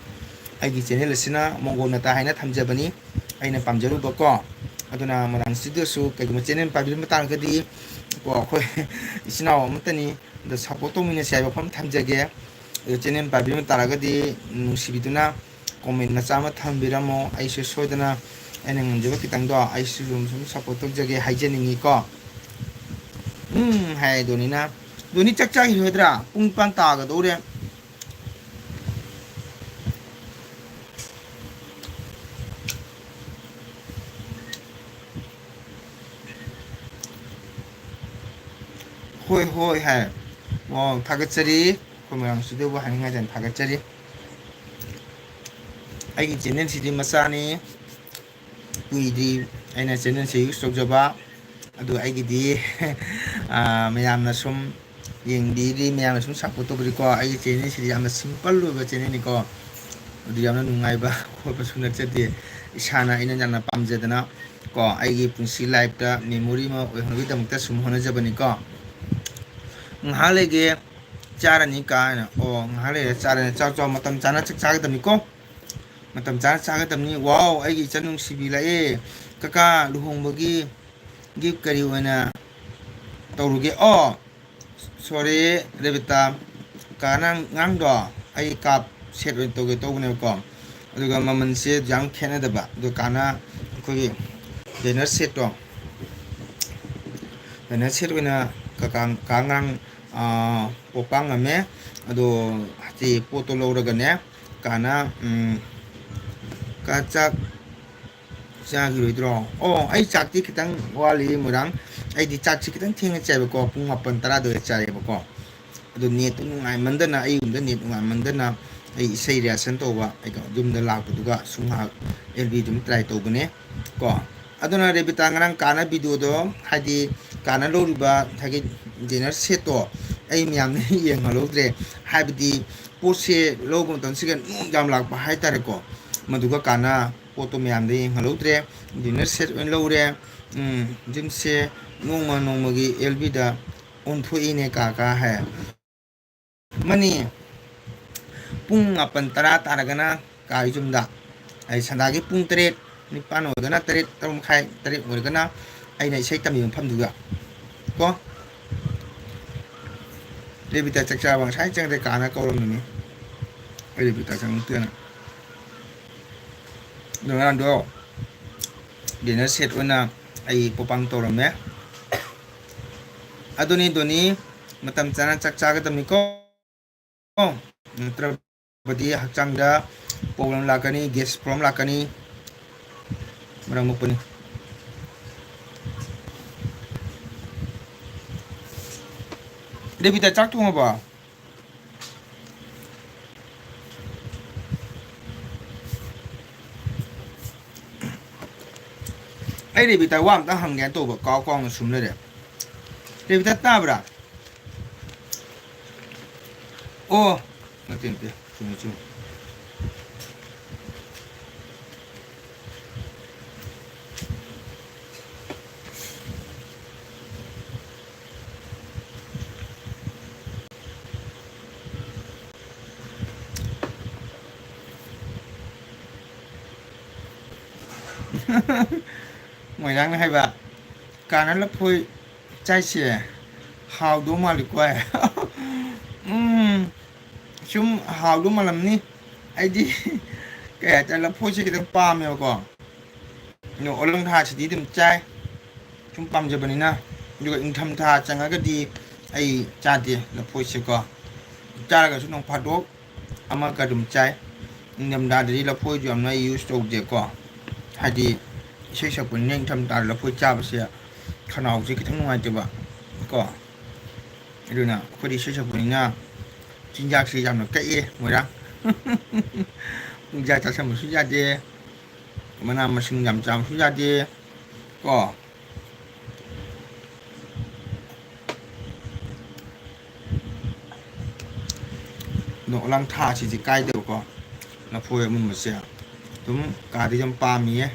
ꯑꯩꯒꯤ channel ꯑꯁꯤꯅ ꯃꯪꯒꯣꯜ ꯅꯥꯇꯥ ꯍꯥꯏꯅ ꯊꯝꯖꯕꯅꯤ, ꯑꯩꯅ ꯄꯥꯝꯖꯔꯨꯕ ꯀꯣ꯫ ꯑꯗꯨꯅ ꯃꯣꯏꯔꯥꯡ studioꯁꯨ ꯀꯩꯒꯨꯝꯕ channel ꯄꯥꯏꯕꯤꯔꯝꯕ ꯇꯥꯔꯒꯗꯤ ꯀꯣ, ꯑꯩꯈꯣꯏ ꯏꯆꯤꯟ ꯏꯅꯥꯎ ꯑꯃꯠꯇꯅꯤ, ꯑꯗꯣ support ꯇꯧꯃꯤꯟꯅꯁꯤ ꯍꯥꯏꯕ ꯋꯥꯐꯝ ꯊꯝꯖꯒꯦ꯫ ꯑꯗꯣ channel ꯄꯥꯏꯕꯤꯔꯝꯕ ꯇꯥꯔꯒꯗꯤ ꯅꯨꯡꯁꯤꯕꯤꯗꯨꯅ comment ꯃꯆꯥ ꯑꯃ ꯊꯝꯕꯤꯔꯝꯃꯣ꯫ ꯑꯩꯁꯨ ꯁꯣꯏꯗꯅ ꯑꯩꯅ ꯉꯝꯖꯕ ꯈꯤꯇꯪꯗꯣ ꯑꯩꯁꯨ ꯑꯗꯨꯝ ꯁꯨꯝ support ꯇꯧꯖꯒꯦ ꯍꯥꯏꯖꯅꯤꯡꯉꯤꯀꯣ꯫ ꯎꯝ, ꯍꯥꯏ ꯗꯣꯅꯤꯅ꯫ ꯗꯣꯅꯤ, ꯆꯥꯛ ꯆꯥꯈꯤꯔꯣꯏꯗ꯭ꯔꯥ? ꯄꯨꯡ ꯅꯤꯄꯥꯟ ꯇꯥꯒꯗꯧꯔꯦ꯫ ꯍꯣꯏ, ꯍꯣꯏ ꯍꯥꯏ꯫ ꯑꯣ, ꯊꯥꯒꯠꯆꯔꯤ꯫ ꯑꯩꯈꯣꯏ ꯃꯌꯥꯝꯁꯤꯗꯕꯨ ꯍꯥꯏꯅꯤꯡꯉꯥꯏꯗꯅ ꯊꯥꯒꯠꯆꯔꯤ꯫ ꯑꯩꯒꯤ channelꯁꯤꯗꯤ ꯃꯆꯥꯅꯤ, ꯀꯨꯏꯗ꯭ꯔꯤ ꯑꯩꯅ channelꯁꯦ use ꯇꯧꯖꯕ꯫ ꯑꯗꯨ ꯑꯩꯒꯤꯗꯤ, ꯑꯥ, ꯃꯌꯥꯝꯅ ꯁꯨꯝ ꯌꯦꯡꯕꯤꯔꯤ, ꯃꯌꯥꯝꯅ ꯁꯨꯝ support ꯇꯧꯕꯤꯔꯤꯀꯣ꯫ ꯑꯩꯒꯤ channelꯁꯤꯗꯤ ꯌꯥꯝꯅ simple ꯑꯣꯏꯕ channelꯅꯤꯀꯣ꯫ ꯑꯗꯨ ꯌꯥꯝꯅ ꯅꯨꯡꯉꯥꯏꯕ ꯈꯣꯠꯄꯁꯨ ꯅꯠꯆꯗꯦ꯫ ꯏꯁꯥꯅ ꯑꯩꯅ ꯌꯥꯝꯅ ꯄꯥꯝꯖꯗꯅ ꯀꯣ, ꯑꯩꯒꯤ ꯄꯨꯟꯁꯤ lifeꯇ memory ꯑꯃ ꯑꯣꯏꯍꯟꯅꯕꯒꯤꯗꯃꯛꯇ ꯁꯨꯝ ꯍꯣꯠꯅꯖꯕꯅꯤꯀꯣ꯫ ꯉꯥꯏꯍꯥꯛ ꯂꯩꯒꯦ, ꯆꯥꯔꯅꯤ ꯀꯥꯏꯅ꯫ ꯑꯣ, ꯉꯥꯏꯍꯥꯛ ꯂꯩꯔ ꯆꯥꯔꯅꯤ꯫ ꯆꯥꯎ, ꯆꯥꯎ, ꯃꯇꯝ ꯆꯥꯅ ꯆꯥꯛ ꯆꯥꯒꯗꯕꯅꯤꯀꯣ꯫ ꯃꯇꯝ ꯆꯥꯅ ꯆꯥꯒꯗꯕꯅꯤ꯫ Wow, ꯑꯩꯒꯤ ꯏꯆꯟ ꯅꯨꯡꯁꯤꯕꯤ ꯂꯥꯛꯑꯦ꯫ ꯀꯀꯥ, ꯂꯨꯍꯣꯡꯕꯒꯤ gift ꯀꯔꯤ ꯑꯣꯏꯅ ꯇꯧꯔꯨꯒꯦ? ꯑꯣ, sorry, ꯔꯦꯕꯤꯇꯥ, ꯀꯥꯅ ꯉꯔꯥꯡꯗꯣ ꯑꯩ cup set ꯑꯣꯏꯅ ꯇꯧꯒꯦ ꯇꯧꯕꯅꯦꯕꯀꯣ, ꯑꯗꯨꯒ ꯃꯃꯜꯁꯦ ꯌꯥꯝ ꯈꯦꯠꯅꯗꯕ꯫ ꯑꯗꯨ ꯀꯥꯅ ꯑꯩꯈꯣꯏꯒꯤ dinner setꯇꯣ, dinner set ꯑꯣꯏꯅ ꯀꯀꯥ, ꯀꯥ ꯉꯔꯥꯡ, ꯑꯥ, ꯄꯣꯄꯥꯡ ꯑꯃꯦ꯫ ꯑꯗꯣ ꯍꯥꯏꯗꯤ ꯄꯣꯠꯇꯣ ꯂꯧꯔꯒꯅꯦ, ꯀꯥꯅ, ꯎꯝ, ꯀꯥ ꯆꯥꯛ ꯆꯥꯈꯤꯔꯣꯏꯗ꯭ꯔꯣ? ꯑꯣ, ꯑꯩ ꯆꯥꯛꯇꯤ ꯈꯤꯇꯪ ꯋꯥꯠꯂꯤ, ꯃꯣꯏꯔꯥꯡ꯫ ꯑꯩꯗꯤ ꯆꯥꯛꯁꯤ ꯈꯤꯇꯪ ꯊꯦꯡꯅ ꯆꯥꯏꯕꯀꯣ, ꯄꯨꯡ ꯃꯥꯄꯟ ꯇꯔꯥ ꯑꯗꯨꯋꯥꯏꯗ ꯆꯥꯔꯦꯕꯀꯣ꯫ ꯑꯗꯨ netꯇꯨ ꯅꯨꯡꯉꯥꯏꯃꯟꯗꯅ, ꯑꯩ ꯌꯨꯝꯗ net ꯅꯨꯡꯉꯥꯏꯃꯟꯗꯅ, ꯑꯩ ꯏꯁꯩ rehearsal ꯇꯧꯕ, ꯑꯩ ꯌꯨꯝꯗ ꯂꯥꯛꯄꯗꯨꯒ ꯁꯨꯝ ꯉꯥꯏꯍꯥꯛ L B ꯑꯗꯨꯝ try ꯇꯧꯕꯅꯦ ꯀꯣ꯫ ꯑꯗꯨꯅ ꯔꯦꯕꯤꯇꯥ, ꯉꯔꯥꯡ ꯀꯥꯅ videoꯗꯣ, ꯍꯥꯏꯗꯤ ꯀꯥꯅ ꯂꯧꯔꯤꯕ ꯉꯁꯥꯏꯒꯤ dinner setꯇꯣ, ꯑꯩ ꯃꯌꯥꯝꯗ ꯌꯦꯡꯍꯜꯍꯧꯗ꯭ꯔꯦ꯫ ꯍꯥꯏꯕꯗꯤ ꯄꯣꯠꯁꯦ ꯂꯧꯕ ꯃꯇꯝꯁꯤꯒ ꯅꯣꯡ ꯌꯥꯝ ꯂꯥꯛꯄ ꯍꯥꯏꯇꯥꯔꯦꯀꯣ꯫ ꯃꯗꯨꯒ ꯀꯥꯟꯅ ꯄꯣꯠꯇꯣ ꯃꯌꯥꯝꯗ ꯌꯦꯡꯍꯜꯍꯧꯗ꯭ꯔꯦ꯫ Dinner set ꯑꯣꯏꯅ ꯂꯧꯔꯦ꯫ ꯎꯝ, ꯌꯨꯝꯁꯦ ꯅꯣꯡꯃ ꯅꯣꯡꯃꯒꯤ ꯑꯦꯜ ꯕꯤꯗ ꯑꯣꯟꯊꯣꯛꯏꯅꯦ ꯀꯥ ꯀꯥ ꯍꯥꯏ꯫ ꯑꯃꯅꯤ꯫ ꯄꯨꯡ ꯃꯥꯄꯟ ꯇꯔꯥ ꯇꯥꯔꯒꯅ ꯀꯥ ꯌꯨꯝꯗ, ꯑꯩ ꯁꯟꯗꯥꯒꯤ ꯄꯨꯡ ꯇꯔꯦꯠ, ꯅꯤꯄꯥꯟ ꯑꯣꯏꯔꯒꯅ ꯇꯔꯦꯠ, ꯇꯔꯨꯛ ꯃꯈꯥꯏ, ꯇꯔꯦꯠ ꯑꯣꯏꯔꯒꯅ ꯑꯩꯅ ꯏꯁꯩ ꯇꯝꯕꯤꯕ ꯃꯐꯝꯗꯨꯗ ꯀꯣ꯫ ꯔꯦꯕꯤꯇꯥ ꯆꯥꯛ ꯆꯥꯕ ꯉꯁꯥꯏ ꯆꯪꯗꯦ, ꯀꯥꯅ ꯀꯧꯔꯝꯃꯤꯅꯤ꯫ ꯑꯩ ꯔꯦꯕꯤꯇꯥ ꯆꯪꯉꯛꯇꯦꯅ꯫ ꯑꯗꯣ ꯉꯔꯥꯡꯗꯣ dinner set ꯑꯣꯏꯅ ꯑꯩ ꯄꯣꯄꯥꯡ ꯇꯧꯔꯝꯃꯦ꯫ ꯑꯗꯨꯅꯤ, ꯗꯣꯅꯤ, ꯃꯇꯝ ꯆꯥꯅ ꯆꯥꯛ ꯆꯥꯒꯗꯕꯅꯤꯀꯣ꯫ ꯅꯠꯇ꯭ꯔꯕꯗꯤ ꯍꯛꯆꯥꯡꯗ problem ꯂꯥꯛꯀꯅꯤ, gas problem ꯂꯥꯛꯀꯅꯤ꯫ ꯃꯔꯝ ꯃꯣꯛꯄꯅꯤ꯫ ꯗꯦꯕꯤꯇꯥ, ꯆꯥꯛ ꯊꯣꯡꯉꯕꯣ? ꯑꯩ ꯔꯦꯕꯤꯇꯥ ꯋꯥ ꯑꯝꯇ ꯍꯪꯒꯦꯅ ꯇꯧꯕ, ꯀꯥꯎ ꯀꯥꯎꯅ ꯁꯨꯝ ꯂꯩꯔꯦ꯫ ꯔꯦꯕꯤꯇꯥ, ꯇꯥꯕ꯭ꯔꯥ? ꯑꯣ, ꯅꯠꯇꯦ, ꯅꯠꯇꯦ꯫ ꯆꯨꯝꯃꯦ, ꯆꯨꯝꯃꯦ꯫ ꯃꯣꯏꯔꯥꯡꯅ ꯍꯥꯏꯕ, "ꯀꯥꯅ ꯂꯐꯣꯏ ꯆꯥꯏꯁꯦ ꯍꯥꯎꯗꯧ ꯃꯥꯜꯂꯤꯀꯣ" ꯍꯥꯏ꯫ ꯎꯝ, ꯁꯨꯝ ꯍꯥꯎꯗꯧ ꯃꯥꯜꯂꯝꯅꯤ꯫ ꯑꯩꯗꯤ ꯀꯩ ꯍꯥꯏꯇꯥꯔꯦ, ꯂꯐꯣꯏꯁꯦ ꯈꯤꯇꯪ ꯄꯥꯝꯃꯦꯕꯀꯣ꯫ ꯑꯗꯣ ꯑꯣꯂꯪ ꯊꯥꯁꯤꯗꯤ ꯑꯗꯨꯝ ꯆꯥꯏ, ꯁꯨꯝ ꯄꯥꯝꯖꯕꯅꯤꯅ꯫ ꯑꯗꯨꯒ ꯏꯪꯊꯝꯊꯥ ꯆꯪꯉꯒꯗꯤ ꯑꯩ ꯆꯥꯗꯦ ꯂꯐꯣꯏꯁꯦꯀꯣ꯫ ꯆꯥꯔꯒꯁꯨ ꯅꯣꯡ ꯐꯥꯗꯣꯛ ꯑꯃꯒ ꯑꯗꯨꯝ ꯆꯥꯏ꯫ ꯏꯪꯊꯝꯊꯥꯗꯗꯤ ꯂꯐꯣꯏꯁꯨ ꯌꯥꯝꯅ use ꯇꯧꯗꯦꯀꯣ꯫ ꯍꯥꯏꯗꯤ ꯏꯁꯩ ꯁꯛꯄꯅꯤꯅ ꯏꯪꯊꯝꯊꯥꯗ ꯂꯐꯣꯏ ꯆꯥꯕꯁꯦ ꯈꯅꯥꯎꯁꯦ ꯈꯤꯇꯪ ꯅꯨꯡꯉꯥꯏꯇꯦꯕ ꯀꯣ꯫ ꯑꯗꯨꯅ ꯑꯩꯈꯣꯏꯗꯤ ꯏꯁꯩ ꯁꯛꯄꯅꯤꯅ ꯆꯤꯟꯖꯥꯛꯁꯦ ꯌꯥꯝꯅ ꯀꯛꯑꯦ ꯃꯣꯏꯔꯥꯡ꯫ ꯆꯤꯟꯖꯥꯛ ꯆꯥꯁꯟꯕꯁꯨ ꯌꯥꯗꯦ, ꯃꯅꯥ ꯃꯁꯤꯡ ꯌꯥꯝ ꯆꯥꯕꯁꯨ ꯌꯥꯗꯦ ꯀꯣ꯫ ꯅꯣꯛꯂꯥꯡ ꯊꯥꯁꯤꯗꯤ ꯀꯥꯏꯗꯕꯀꯣ, ꯂꯐꯣꯏ ꯑꯃꯨꯟꯕꯁꯦ꯫ ꯑꯗꯨꯝ ꯀꯥꯗꯤ ꯌꯥꯝ ꯄꯥꯝꯃꯤꯌꯦ꯫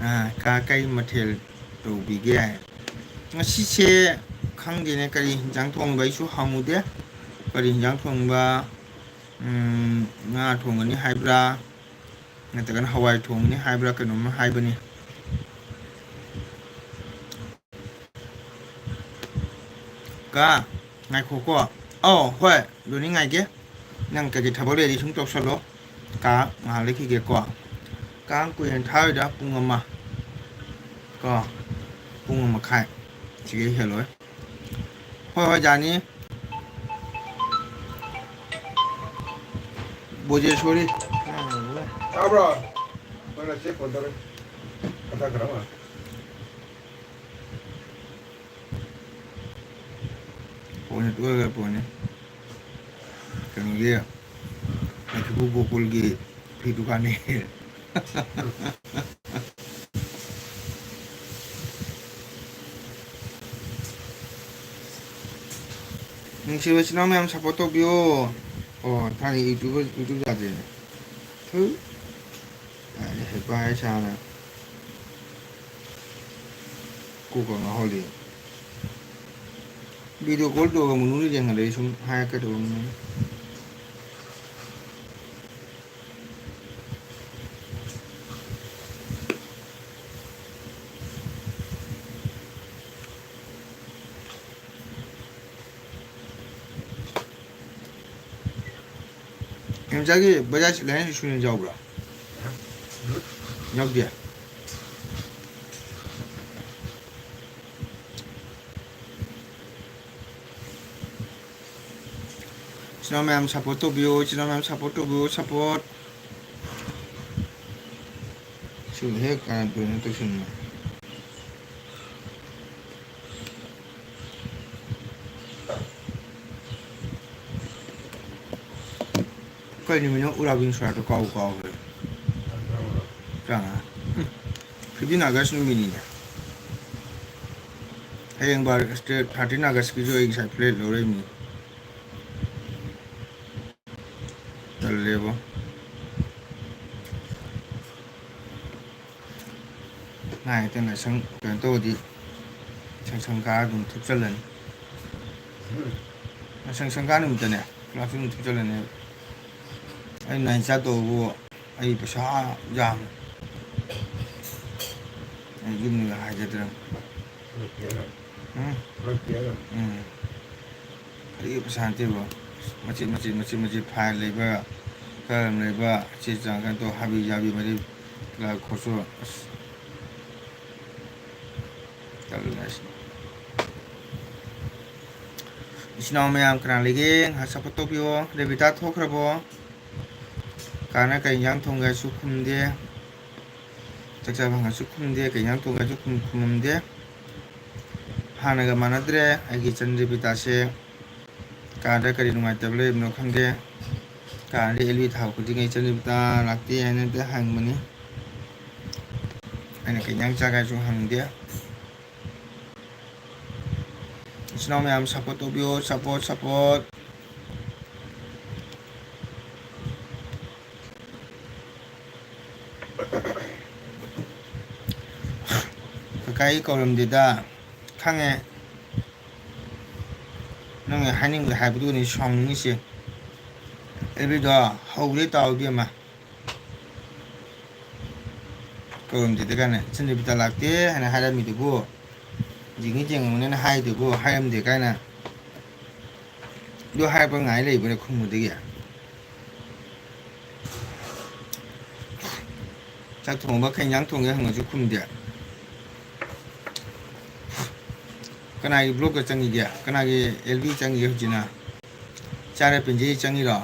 ꯑꯥ, ꯀꯥ ꯀꯩ ꯃꯊꯦꯜ ꯇꯧꯕꯤꯒꯦ? ꯉꯁꯤꯁꯦ ꯈꯪꯗꯦꯅꯦ, ꯀꯔꯤ ꯍꯤꯟꯖꯥꯡ ꯊꯣꯡꯕ ꯑꯩꯁꯨ ꯍꯪꯉꯨꯗꯦ꯫ ꯀꯔꯤ ꯍꯤꯟꯖꯥꯡ ꯊꯣꯡꯕ? ꯎꯝ, ꯉꯥ ꯊꯣꯡꯒꯅꯤ ꯍꯥꯏꯕ꯭ꯔꯥ? ꯅꯠꯇ꯭ꯔꯒꯅ ꯍꯋꯥꯏ ꯊꯣꯡꯒꯅꯤ ꯍꯥꯏꯕ꯭ꯔꯥ ꯀꯩꯅꯣꯝꯃ ꯍꯥꯏꯕꯅꯤ꯫ ꯀꯥ, ꯉꯥꯏꯈꯣꯀꯣ꯫ ꯑꯧ, ꯍꯣꯏ, ꯂꯣꯏꯅ ꯉꯥꯏꯒꯦ꯫ ꯅꯪ ꯀꯩꯀꯩ ꯊꯕꯛ ꯂꯩꯔꯗꯤ ꯁꯨꯝ ꯇꯧꯁꯜꯂꯣ꯫ ꯀꯥ, ꯉꯥꯏꯍꯥꯛ ꯂꯩꯈꯤꯒꯦꯀꯣ꯫ ꯀꯥꯡ ꯀꯨꯏꯅ ꯊꯥꯔꯣꯏꯗ, ꯄꯨꯡ ꯑꯃ ꯀꯣ, ꯄꯨꯡ ꯑꯃ ꯃꯈꯥꯏ ꯁꯤꯒꯩ ꯍꯦꯜꯂꯣꯏ꯫ ꯍꯣꯏ, ꯍꯣꯏ, ꯌꯥꯅꯤ꯫ ꯕꯣꯖꯦꯁꯣꯔꯤ꯫ ꯇꯥꯕ꯭ꯔꯣ? ꯍꯣꯏ, ꯅꯆꯦ ꯐꯣꯟ ꯇꯧꯔꯦ꯫ ꯀꯊꯛꯈ꯭ꯔ ꯃꯥꯜꯂꯦ꯫ ꯐꯣꯟꯁꯦ ꯇꯣꯛꯑꯒ ꯐꯣꯟꯁꯦ ꯀꯩꯅꯣꯒꯤ ꯂꯛꯈꯤꯄꯨꯔ ꯒꯣꯀꯨꯜꯒꯤ ꯐꯤ ꯗꯨꯀꯥꯟꯅꯤ꯫ ꯅꯨꯡꯁꯤꯕ ꯏꯆꯤꯟ ꯏꯅꯥꯎ ꯃꯌꯥꯝ support ꯇꯧꯕꯤꯌꯣ꯫ ꯑꯣ, ꯊꯥꯏꯅ YouTube, YouTube ꯌꯥꯗ꯭ꯔꯦꯅꯦ꯫ ꯊꯨ꯫ ꯀꯥꯏꯗꯩ ꯍꯩꯄꯥ ꯍꯥꯏ ꯁꯥꯅ꯫ ꯀꯣꯛꯀ ꯉꯥꯎꯍꯜꯂꯤ꯫ Video call ꯇꯧꯔꯒ ꯃꯨꯟꯅꯨꯅ ꯌꯦꯡꯍꯜꯂꯛꯏ ꯁꯨꯝ ꯍꯥꯏꯔꯛꯀꯗꯧꯕꯅꯤ꯫ ꯏꯝꯆꯥꯒꯤ Bajaj Alliance insurance ꯌꯥꯎꯕ꯭ꯔꯥ? ꯌꯥꯎꯗꯦ꯫ ꯏꯆꯤꯟ ꯏꯅꯥꯎ ꯃꯌꯥꯝ support ꯇꯧꯕꯤꯌꯨ, ꯏꯆꯤꯟ ꯏꯅꯥꯎ ꯃꯌꯥꯝ support ꯇꯧꯕꯤꯌꯨ, support꯫ ꯁꯤꯕꯨ ꯍꯦꯛ ꯀꯥꯔꯟ ꯇꯨꯔꯟ ꯇꯧꯁꯤꯟꯅ꯫ ꯀꯩ ꯅꯨꯃꯤꯠꯅꯣ ꯎꯔꯥꯕꯤꯟ ꯁꯣꯔꯥꯠꯇꯣ ꯀꯥꯎꯕꯨ ꯀꯥꯎꯈ꯭ꯔꯦ꯫ ꯇꯔꯥꯃꯉꯥ꯫ ꯎꯝ꯫ Fifteen August ꯅꯨꯃꯤꯠꯅꯤꯅꯦ꯫ ꯍꯌꯦꯡ ꯕꯥꯔ-, thirteen Augustꯀꯤꯁꯨ ꯑꯩ ꯉꯁꯥꯏ flight ꯂꯧꯔꯛꯏꯃꯤ꯫ ꯂꯦꯕꯣ꯫ ꯉꯥꯏ ꯍꯦꯛꯇ ꯂꯥꯏꯁꯪ ꯀꯩꯅꯣ ꯇꯧꯔꯗꯤ ꯁꯪꯁꯪ ꯀꯥ ꯑꯗꯨꯝ ꯊꯨꯞꯆꯜꯂꯅꯤ꯫ ꯁꯪꯁꯪ ꯀꯥ ꯅꯨꯃꯤꯠꯇꯅꯦ ꯀ꯭ꯂꯥꯁ ꯑꯗꯨꯝ ꯊꯨꯞꯆꯜꯂꯅꯦꯕ꯫ ꯑꯩ ꯅꯥꯏꯟ ꯆꯥꯠ ꯇꯧꯕꯕꯨ ꯑꯩ ꯄꯩꯁꯥ ꯌꯥꯝꯃꯦ꯫ ꯑꯩ ꯌꯨꯝꯗꯒ ꯍꯥꯏꯖꯗ꯭ꯔꯕꯅꯤ꯫ ꯎꯝ? ꯎꯝ꯫ ꯀꯔꯤꯒꯤ ꯄꯩꯁꯥ ꯅꯠꯇꯦꯕ? ꯃꯆꯦꯠ, ꯃꯆꯦꯠ, ꯃꯆꯦꯠ, ꯃꯆꯦꯠ file ꯂꯩꯕ, ꯀꯔꯝ ꯂꯩꯕ, ꯆꯦ ꯆꯥꯡ ꯀꯩꯅꯣ ꯇꯧ, ꯍꯥꯕꯤ ꯖꯥꯕꯤ ꯃꯔꯤ ꯈꯣꯠꯆꯣ꯫ ꯑꯁ꯫ ꯇꯜꯂꯦ ꯑꯁ꯫ ꯏꯆꯤꯟ ꯏꯅꯥꯎ ꯃꯌꯥꯝ ꯀꯅꯥ ꯂꯩꯒꯦ? ꯉꯥꯏꯍꯥꯛ support ꯇꯧꯕꯤꯌꯣ꯫ ꯔꯦꯕꯤꯇꯥ ꯊꯣꯛꯈ꯭ꯔꯕꯣ? ꯀꯥꯅ ꯀꯩ ꯏꯟꯖꯥꯡ ꯊꯣꯡꯒꯦ ꯍꯥꯏꯁꯨ ꯈꯨꯝꯗꯦ꯫ ꯆꯥꯛ ꯆꯥꯕ ꯍꯪꯉꯁꯨ ꯈꯨꯝꯗꯦ, ꯀꯩ ꯏꯟꯖꯥꯡ ꯊꯣꯡꯒꯦ ꯍꯥꯏꯁꯨ ꯈꯨꯝ-, ꯈꯨꯝꯃꯝꯗꯦ꯫ ꯍꯥꯟꯅꯒ ꯃꯥꯟꯅꯗ꯭ꯔꯦ ꯑꯩꯒꯤ ꯏꯆꯟ ꯔꯦꯕꯤꯇꯥꯁꯦ꯫ ꯀꯥꯗ ꯀꯔꯤ ꯅꯨꯡꯉꯥꯏꯇꯕ ꯂꯩꯕꯅꯣ ꯈꯪꯗꯦ꯫ ꯀꯥꯗ ꯑꯦꯜ ꯕꯤ ꯊꯥꯕ ꯈꯨꯗꯤꯡꯒꯤ ꯏꯆꯟ ꯔꯦꯕꯤꯇꯥ ꯂꯥꯛꯇꯦ ꯍꯥꯏꯅ ꯍꯦꯛꯇ ꯍꯪꯕꯅꯤ꯫ ꯑꯩꯅ ꯀꯩ ꯏꯟꯖꯥꯡ ꯆꯥꯒꯦ ꯍꯥꯏꯁꯨ ꯍꯪꯗꯦ꯫ ꯏꯆꯤꯟ ꯏꯅꯥꯎ ꯃꯌꯥꯝ support ꯇꯧꯕꯤꯌꯣ, support, support꯫ ꯀꯀꯥ ꯑꯩ ꯀꯧꯔꯝꯗꯦꯗ꯫ ꯈꯪꯉꯦ꯫ ꯅꯪꯅ ꯍꯥꯏꯅꯤꯡꯕꯗ ꯍꯥꯏꯕꯗꯨꯅꯤ ꯁꯥꯎꯅꯤꯡꯉꯤꯁꯦ꯫ ꯑꯦꯜ ꯕꯤꯗꯣ ꯍꯧꯕꯗꯩ ꯇꯥꯎ ꯏꯕꯦꯝꯃ꯫ ꯀꯧꯔꯝꯗꯦꯗ ꯀꯥꯏꯅ꯫ ꯏꯆꯟ ꯔꯦꯕꯤꯇꯥ ꯂꯥꯛꯇꯦ ꯍꯥꯏꯅ ꯍꯥꯏꯔꯝꯃꯤꯗꯨꯕꯨ꯫ ꯌꯦꯡꯉꯤ ꯌꯦꯡꯉꯝꯒꯅꯤꯅ ꯍꯥꯏꯗꯨꯕꯨ ꯍꯥꯏꯔꯝꯗꯦ ꯀꯥꯏꯅ꯫ ꯑꯗꯨ ꯍꯥꯏꯔꯛꯄ ꯉꯥꯏ ꯂꯩꯕ꯭ꯔꯥ ꯈꯨꯝꯃꯨꯗꯒꯤ? ꯆꯥꯛ ꯊꯣꯡꯕ ꯀꯩ ꯏꯟꯖꯥꯡ ꯊꯣꯡꯒꯦ ꯍꯪꯉꯁꯨ ꯈꯨꯝꯗꯦ꯫ ꯀꯅꯥꯒꯤ vlogꯇ ꯆꯪꯉꯤꯒꯦ? ꯀꯅꯥꯒꯤ ꯑꯦꯜ ꯕꯤ ꯆꯪꯉꯤꯒꯦ ꯍꯧꯖꯤꯛꯅ? ꯆꯥꯔ ꯄꯦꯟꯖꯩ ꯆꯪꯉꯤꯔꯣ?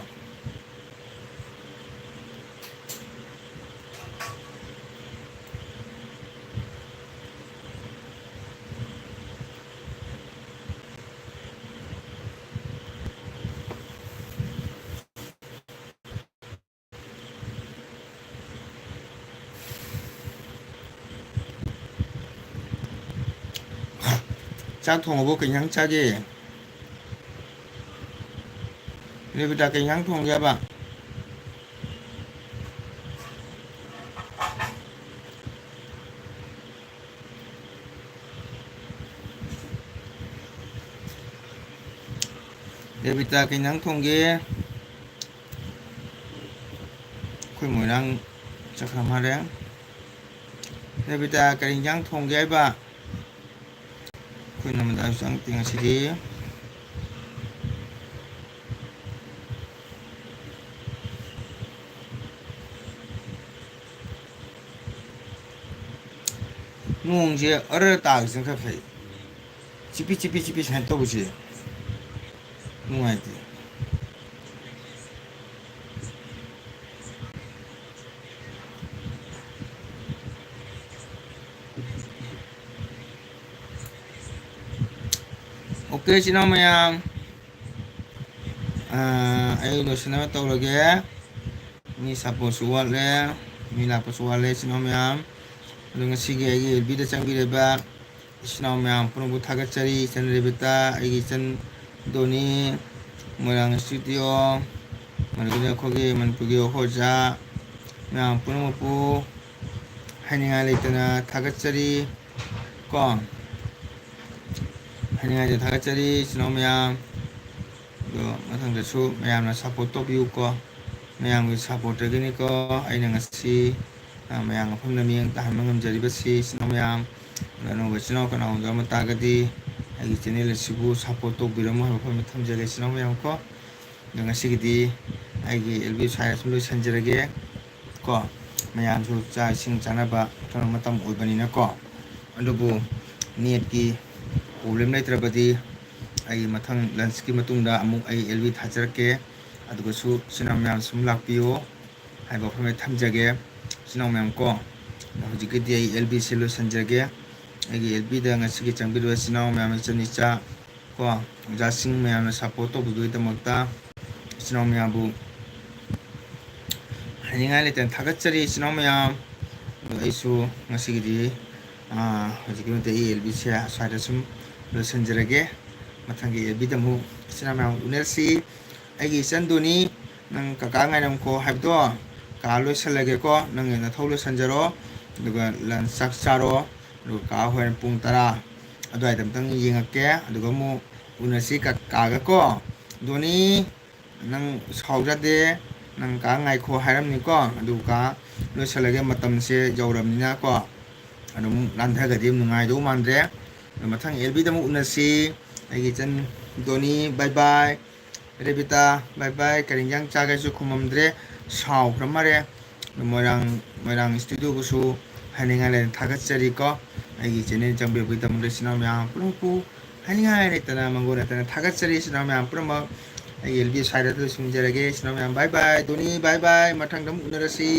ꯆꯥꯛ ꯊꯣꯡꯉꯕꯣ? ꯀꯩ ꯏꯟꯖꯥꯡ ꯆꯥꯒꯦ? ꯔꯦꯕꯤꯇꯥ, ꯀꯩ ꯏꯟꯖꯥꯡ ꯊꯣꯡꯒꯦ ꯍꯥꯏꯕ? ꯔꯦꯕꯤꯇꯥ, ꯀꯩ ꯏꯟꯖꯥꯡ ꯊꯣꯡꯒꯦ? ꯑꯩꯈꯣꯏ ꯃꯣꯏꯔꯥꯡ ꯆꯠꯈ꯭ꯔ ꯃꯥꯜꯂꯦ꯫ ꯔꯦꯕꯤꯇꯥ, ꯀꯔꯤ ꯏꯟꯖꯥꯡ ꯊꯣꯡꯒꯦ ꯍꯥꯏꯕ? ꯑꯩꯈꯣꯏ ꯅꯃꯗꯥꯁꯨ ꯆꯪꯉꯛꯇꯦ ꯉꯁꯤꯗꯤ꯫ ꯅꯣꯡꯁꯦ ꯑꯔ ꯇꯥꯒꯤꯁꯤꯅ ꯈꯔ ꯐꯩ꯫ ꯆꯤꯄꯤ ꯆꯤꯄꯤ ꯆꯤꯄꯤ ꯁꯨꯃꯥꯏꯅ ꯇꯧꯕꯁꯦ ꯅꯨꯡꯉꯥꯏꯇꯦ꯫ ꯑꯣꯀꯦ, ꯏꯆꯤꯟ ꯏꯅꯥꯎ ꯃꯌꯥꯝ, ꯑꯥ, ꯑꯩ ꯂꯣꯏꯁꯤꯟꯅꯕ ꯇꯧꯔꯒꯦ꯫ ꯃꯤ ꯁꯥꯄꯣꯔꯠꯁꯨ ꯋꯥꯠꯂꯦ, ꯃꯤ ꯂꯥꯛꯄꯁꯨ ꯋꯥꯠꯂꯦ, ꯏꯆꯤꯟ ꯏꯅꯥꯎ ꯃꯌꯥꯝ꯫ ꯑꯗꯣ ꯉꯁꯤꯒꯤ ꯑꯩꯒꯤ ꯑꯦꯜ ꯕꯤꯗ ꯆꯪꯕꯤꯔꯤꯕ ꯏꯆꯤꯟ ꯏꯅꯥꯎ ꯃꯌꯥꯝ ꯄꯨꯝꯅꯃꯛꯄꯨ ꯊꯥꯒꯠꯆꯔꯤ꯫ ꯏꯆꯟ ꯔꯦꯕꯤꯇꯥ, ꯑꯩꯒꯤ ꯏꯆꯟ ꯗꯣꯅꯤ, ꯃꯣꯏꯔꯥꯡ ꯏꯁꯇꯨꯗꯤꯑꯣ, ꯑꯗꯒꯤꯗꯤ ꯑꯩꯈꯣꯏꯒꯤ ꯃꯅꯤꯄꯨꯔꯒꯤ ꯑꯣꯖꯥ ꯃꯌꯥꯝ ꯄꯨꯝꯅꯃꯛꯄꯨ ꯍꯥꯏꯅꯤꯡꯉꯥꯏ ꯂꯩꯇꯅ ꯊꯥꯒꯠꯆꯔꯤ ꯀꯣ꯫ ꯍꯥꯏꯅꯤꯡꯉꯥꯏꯗ ꯊꯥꯒꯠꯆꯔꯤ ꯏꯆꯤꯟ ꯏꯅꯥꯎ ꯃꯌꯥꯝ꯫ ꯑꯗꯣ ꯃꯊꯪꯗꯁꯨ ꯃꯌꯥꯝꯅ ꯁꯞꯄꯣꯔꯠ ꯇꯧꯕꯤꯌꯨꯀꯣ꯫ ꯃꯌꯥꯝꯒꯤ ꯁꯞꯄꯣꯔꯠꯇꯒꯤꯅꯤꯀꯣ ꯑꯩꯅ ꯉꯁꯤ, ꯑ, ꯃꯌꯥꯝ ꯃꯐꯝꯗ ꯃꯤꯠꯌꯦꯡ ꯇꯥꯍꯟꯕ ꯉꯝꯖꯔꯤꯕꯁꯤ ꯏꯆꯤꯟ ꯏꯅꯥꯎ ꯃꯌꯥꯝ꯫ ꯑꯗꯣ ꯑꯅꯧꯕ ꯏꯆꯤꯟ ꯏꯅꯥꯎ ꯀꯅꯥꯒꯨꯝꯕ ꯑꯃ ꯇꯥꯔꯒꯗꯤ ꯑꯩꯒꯤ ꯆꯦꯅꯦꯜ ꯑꯁꯤꯕꯨ ꯁꯞꯄꯣꯔꯠ ꯇꯧꯕꯤꯔꯝꯃꯣ ꯍꯥꯏꯕ ꯋꯥꯐꯝ ꯑꯃ ꯊꯝꯖꯒꯦ ꯏꯆꯤꯟ ꯏꯅꯥꯎ ꯃꯌꯥꯝ ꯀꯣ꯫ ꯑꯗꯣ ꯉꯁꯤꯒꯤꯗꯤ ꯑꯩꯒꯤ ꯑꯦꯜ ꯕꯤ ꯁ꯭ꯋꯥꯏꯗ ꯁꯨꯝ ꯂꯣꯏꯁꯤꯟꯖꯔꯒꯦ ꯀꯣ꯫ ꯃꯌꯥꯝꯁꯨ ꯆꯥꯛ ꯏꯁꯤꯡ ꯆꯥꯅꯕ ꯊꯛꯅꯕ ꯃꯇꯝ ꯑꯣꯏꯕꯅꯤꯅꯀꯣ꯫ ꯑꯗꯨꯕꯨ ꯅꯦꯠꯀꯤ ꯄ꯭ꯔꯣꯕ꯭ꯂꯦꯝ ꯂꯩꯇ꯭ꯔꯕꯗꯤ ꯑꯩ ꯃꯊꯪ ꯂꯟꯁꯀꯤ ꯃꯇꯨꯡꯗ ꯑꯃꯨꯛ ꯑꯩ ꯑꯦꯜ ꯕꯤ ꯊꯥꯖꯔꯛꯀꯦ꯫ ꯑꯗꯨꯒꯁꯨ ꯏꯆꯤꯟ ꯏꯅꯥꯎ ꯃꯌꯥꯝ ꯁꯨꯝ ꯂꯥꯛꯄꯤꯌꯣ ꯍꯥꯏꯕ ꯋꯥꯐꯝꯁꯦ ꯊꯝꯖꯒꯦ ꯏꯆꯤꯟ ꯏꯅꯥꯎ ꯃꯌꯥꯝ ꯀꯣ꯫ ꯑꯗꯣ ꯍꯧꯖꯤꯛꯀꯤꯗꯤ ꯑꯩ ꯑꯦꯜ ꯕꯤꯁꯦ ꯂꯣꯏꯁꯤꯟꯖꯒꯦ꯫ ꯑꯩꯒꯤ ꯑꯦꯜ ꯕꯤꯗ ꯉꯁꯤꯒꯤ ꯆꯪꯕꯤꯔꯤꯕ ꯏꯆꯤꯟ ꯏꯅꯥꯎ ꯃꯌꯥꯝ, ꯏꯆꯟ ꯏꯆꯥ ꯀꯣ, ꯑꯣꯖꯥꯁꯤꯡ ꯃꯌꯥꯝꯅ ꯁꯞꯄꯣꯔꯠ ꯇꯧꯕꯤꯕꯒꯤꯗꯃꯛꯇ ꯏꯆꯤꯟ ꯏꯅꯥꯎ ꯃꯌꯥꯝꯕꯨ ꯍꯥꯏꯅꯤꯡꯉꯥꯏ ꯂꯩꯇꯅ ꯊꯥꯒꯠꯆꯔꯤ ꯏꯆꯤꯟ ꯏꯅꯥꯎ ꯃꯌꯥꯝ꯫ ꯑꯗꯣ ꯑꯩꯁꯨ ꯉꯁꯤꯒꯤꯗꯤ, ꯑꯥ, ꯍꯧꯖꯤꯛꯀꯤ ꯃꯇꯦꯛ ꯑꯩ ꯑꯦꯜ ꯕꯤꯁꯦ ꯑꯁ꯭ꯋꯥꯏꯗ ꯁꯨꯝ ꯂꯣꯏꯁꯤꯟꯖꯔꯒꯦ꯫ ꯃꯊꯪꯒꯤ ꯑꯦꯜ ꯕꯤꯗ ꯑꯃꯨꯛ ꯏꯆꯤꯟ ꯏꯅꯥꯎ ꯃꯌꯥꯝ ꯎꯅꯔꯁꯤ꯫ ꯑꯩꯒꯤ ꯏꯆꯟꯗꯨꯅꯤ, ꯅꯪ ꯀꯀꯥ ꯉꯥꯏꯔꯝꯈꯣ ꯍꯥꯏꯕꯗꯣ, ꯀꯥ ꯂꯣꯏꯁꯜꯂꯒꯦꯀꯣ, ꯅꯪꯒꯤ ꯅꯊꯧ ꯂꯣꯏꯁꯟꯖꯔꯣ, ꯑꯗꯨꯒ ꯂꯟꯁ ꯆꯥꯛ ꯆꯥꯔꯣ, ꯑꯗꯨꯒ ꯀꯥ ꯍꯣꯔꯦꯟ ꯄꯨꯡ ꯇꯔꯥ ꯑꯗꯨꯋꯥꯏꯗ ꯑꯃꯨꯛꯇꯪ ꯌꯦꯡꯉꯛꯀꯦ, ꯑꯗꯨꯒ ꯑꯃꯨꯛ ꯎꯅꯁꯤ ꯀꯀꯥꯒꯀꯣ꯫ ꯗꯣꯅꯤ, ꯅꯪ ꯁꯥꯎꯖꯗꯦ, ꯅꯪ ꯀꯥ ꯉꯥꯏꯈꯣ ꯍꯥꯏꯔꯝꯅꯤꯀꯣ, ꯑꯗꯨꯒ ꯂꯣꯏꯁꯤꯜꯂꯒꯦ, ꯃꯇꯝꯁꯦ ꯌꯧꯔꯕꯅꯤꯅꯀꯣ, ꯑꯗꯨꯝ ꯂꯥꯟꯊꯒꯗꯤ ꯅꯨꯡꯉꯥꯏꯗꯧ ꯃꯥꯟꯗ꯭ꯔꯦ꯫ ꯑꯗꯣ ꯃꯊꯪ ꯑꯦꯜ ꯕꯤꯗ ꯑꯃꯨꯛ ꯎꯅꯁꯤ꯫ ꯑꯩꯒꯤ ꯏꯆꯟ ꯗꯣꯅꯤ, bye bye꯫ ꯔꯦꯕꯤꯇꯥ, bye bye꯫ ꯀꯔꯤ ꯏꯟꯖꯥꯡ ꯆꯥꯒꯦꯁꯨ ꯈꯨꯝꯃꯝꯗ꯭ꯔꯦ, ꯁꯥꯎꯈ꯭ꯔ ꯃꯥꯜꯂꯦ꯫ ꯃꯣꯏꯔꯥꯡ, ꯃꯣꯏꯔꯥꯡ ꯏꯁꯇꯨꯗꯤꯑꯣꯕꯨꯁꯨ ꯍꯥꯏꯅꯤꯡꯉꯥꯏ ꯂꯩꯅ ꯊꯥꯒꯠꯆꯔꯤꯀꯣ꯫ ꯑꯩꯒꯤ ꯆꯦꯅꯦꯜ ꯆꯪꯕꯤꯔꯛꯄꯒꯤꯗꯃꯛꯇ ꯏꯆꯤꯟ ꯏꯅꯥꯎ ꯃꯌꯥꯝ ꯄꯨꯝꯅꯃꯛꯄꯨ ꯍꯥꯏꯅꯤꯡꯉꯥꯏ ꯂꯩꯇꯅ ꯃꯪꯒꯣꯜ ꯅꯠꯇꯅ ꯊꯥꯒꯠꯆꯔꯤ꯫ ꯏꯆꯤꯟ ꯏꯅꯥꯎ ꯃꯌꯥꯝ ꯄꯨꯝꯅꯃꯛ ꯑꯩꯒꯤ ꯑꯦꯜ ꯕꯤ ꯁ꯭ꯋꯥꯏꯗ ꯂꯣꯏꯁꯤꯟꯖꯔꯒꯦ꯫ ꯏꯆꯤꯟ ꯏꯅꯥꯎ ꯃꯌꯥꯝ bye bye꯫ ꯗꯣꯅꯤ, bye bye꯫ ꯃꯊꯪꯗ ꯑꯃꯨꯛ ꯎꯅꯔꯁꯤ꯫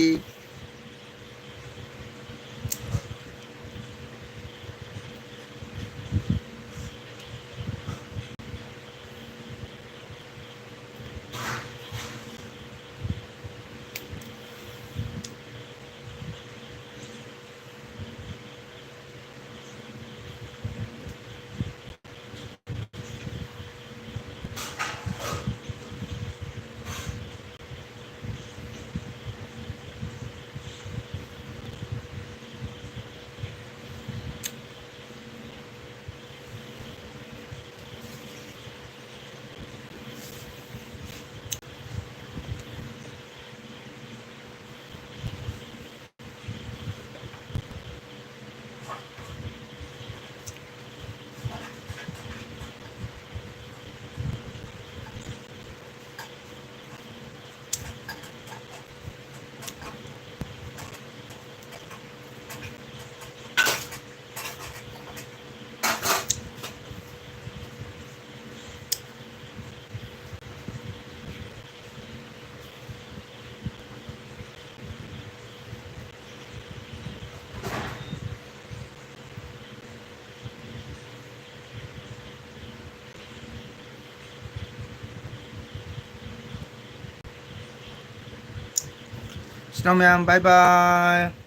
ꯏꯆꯤꯟ ꯏꯅꯥꯎ ꯃꯌꯥꯝ, bye bye꯫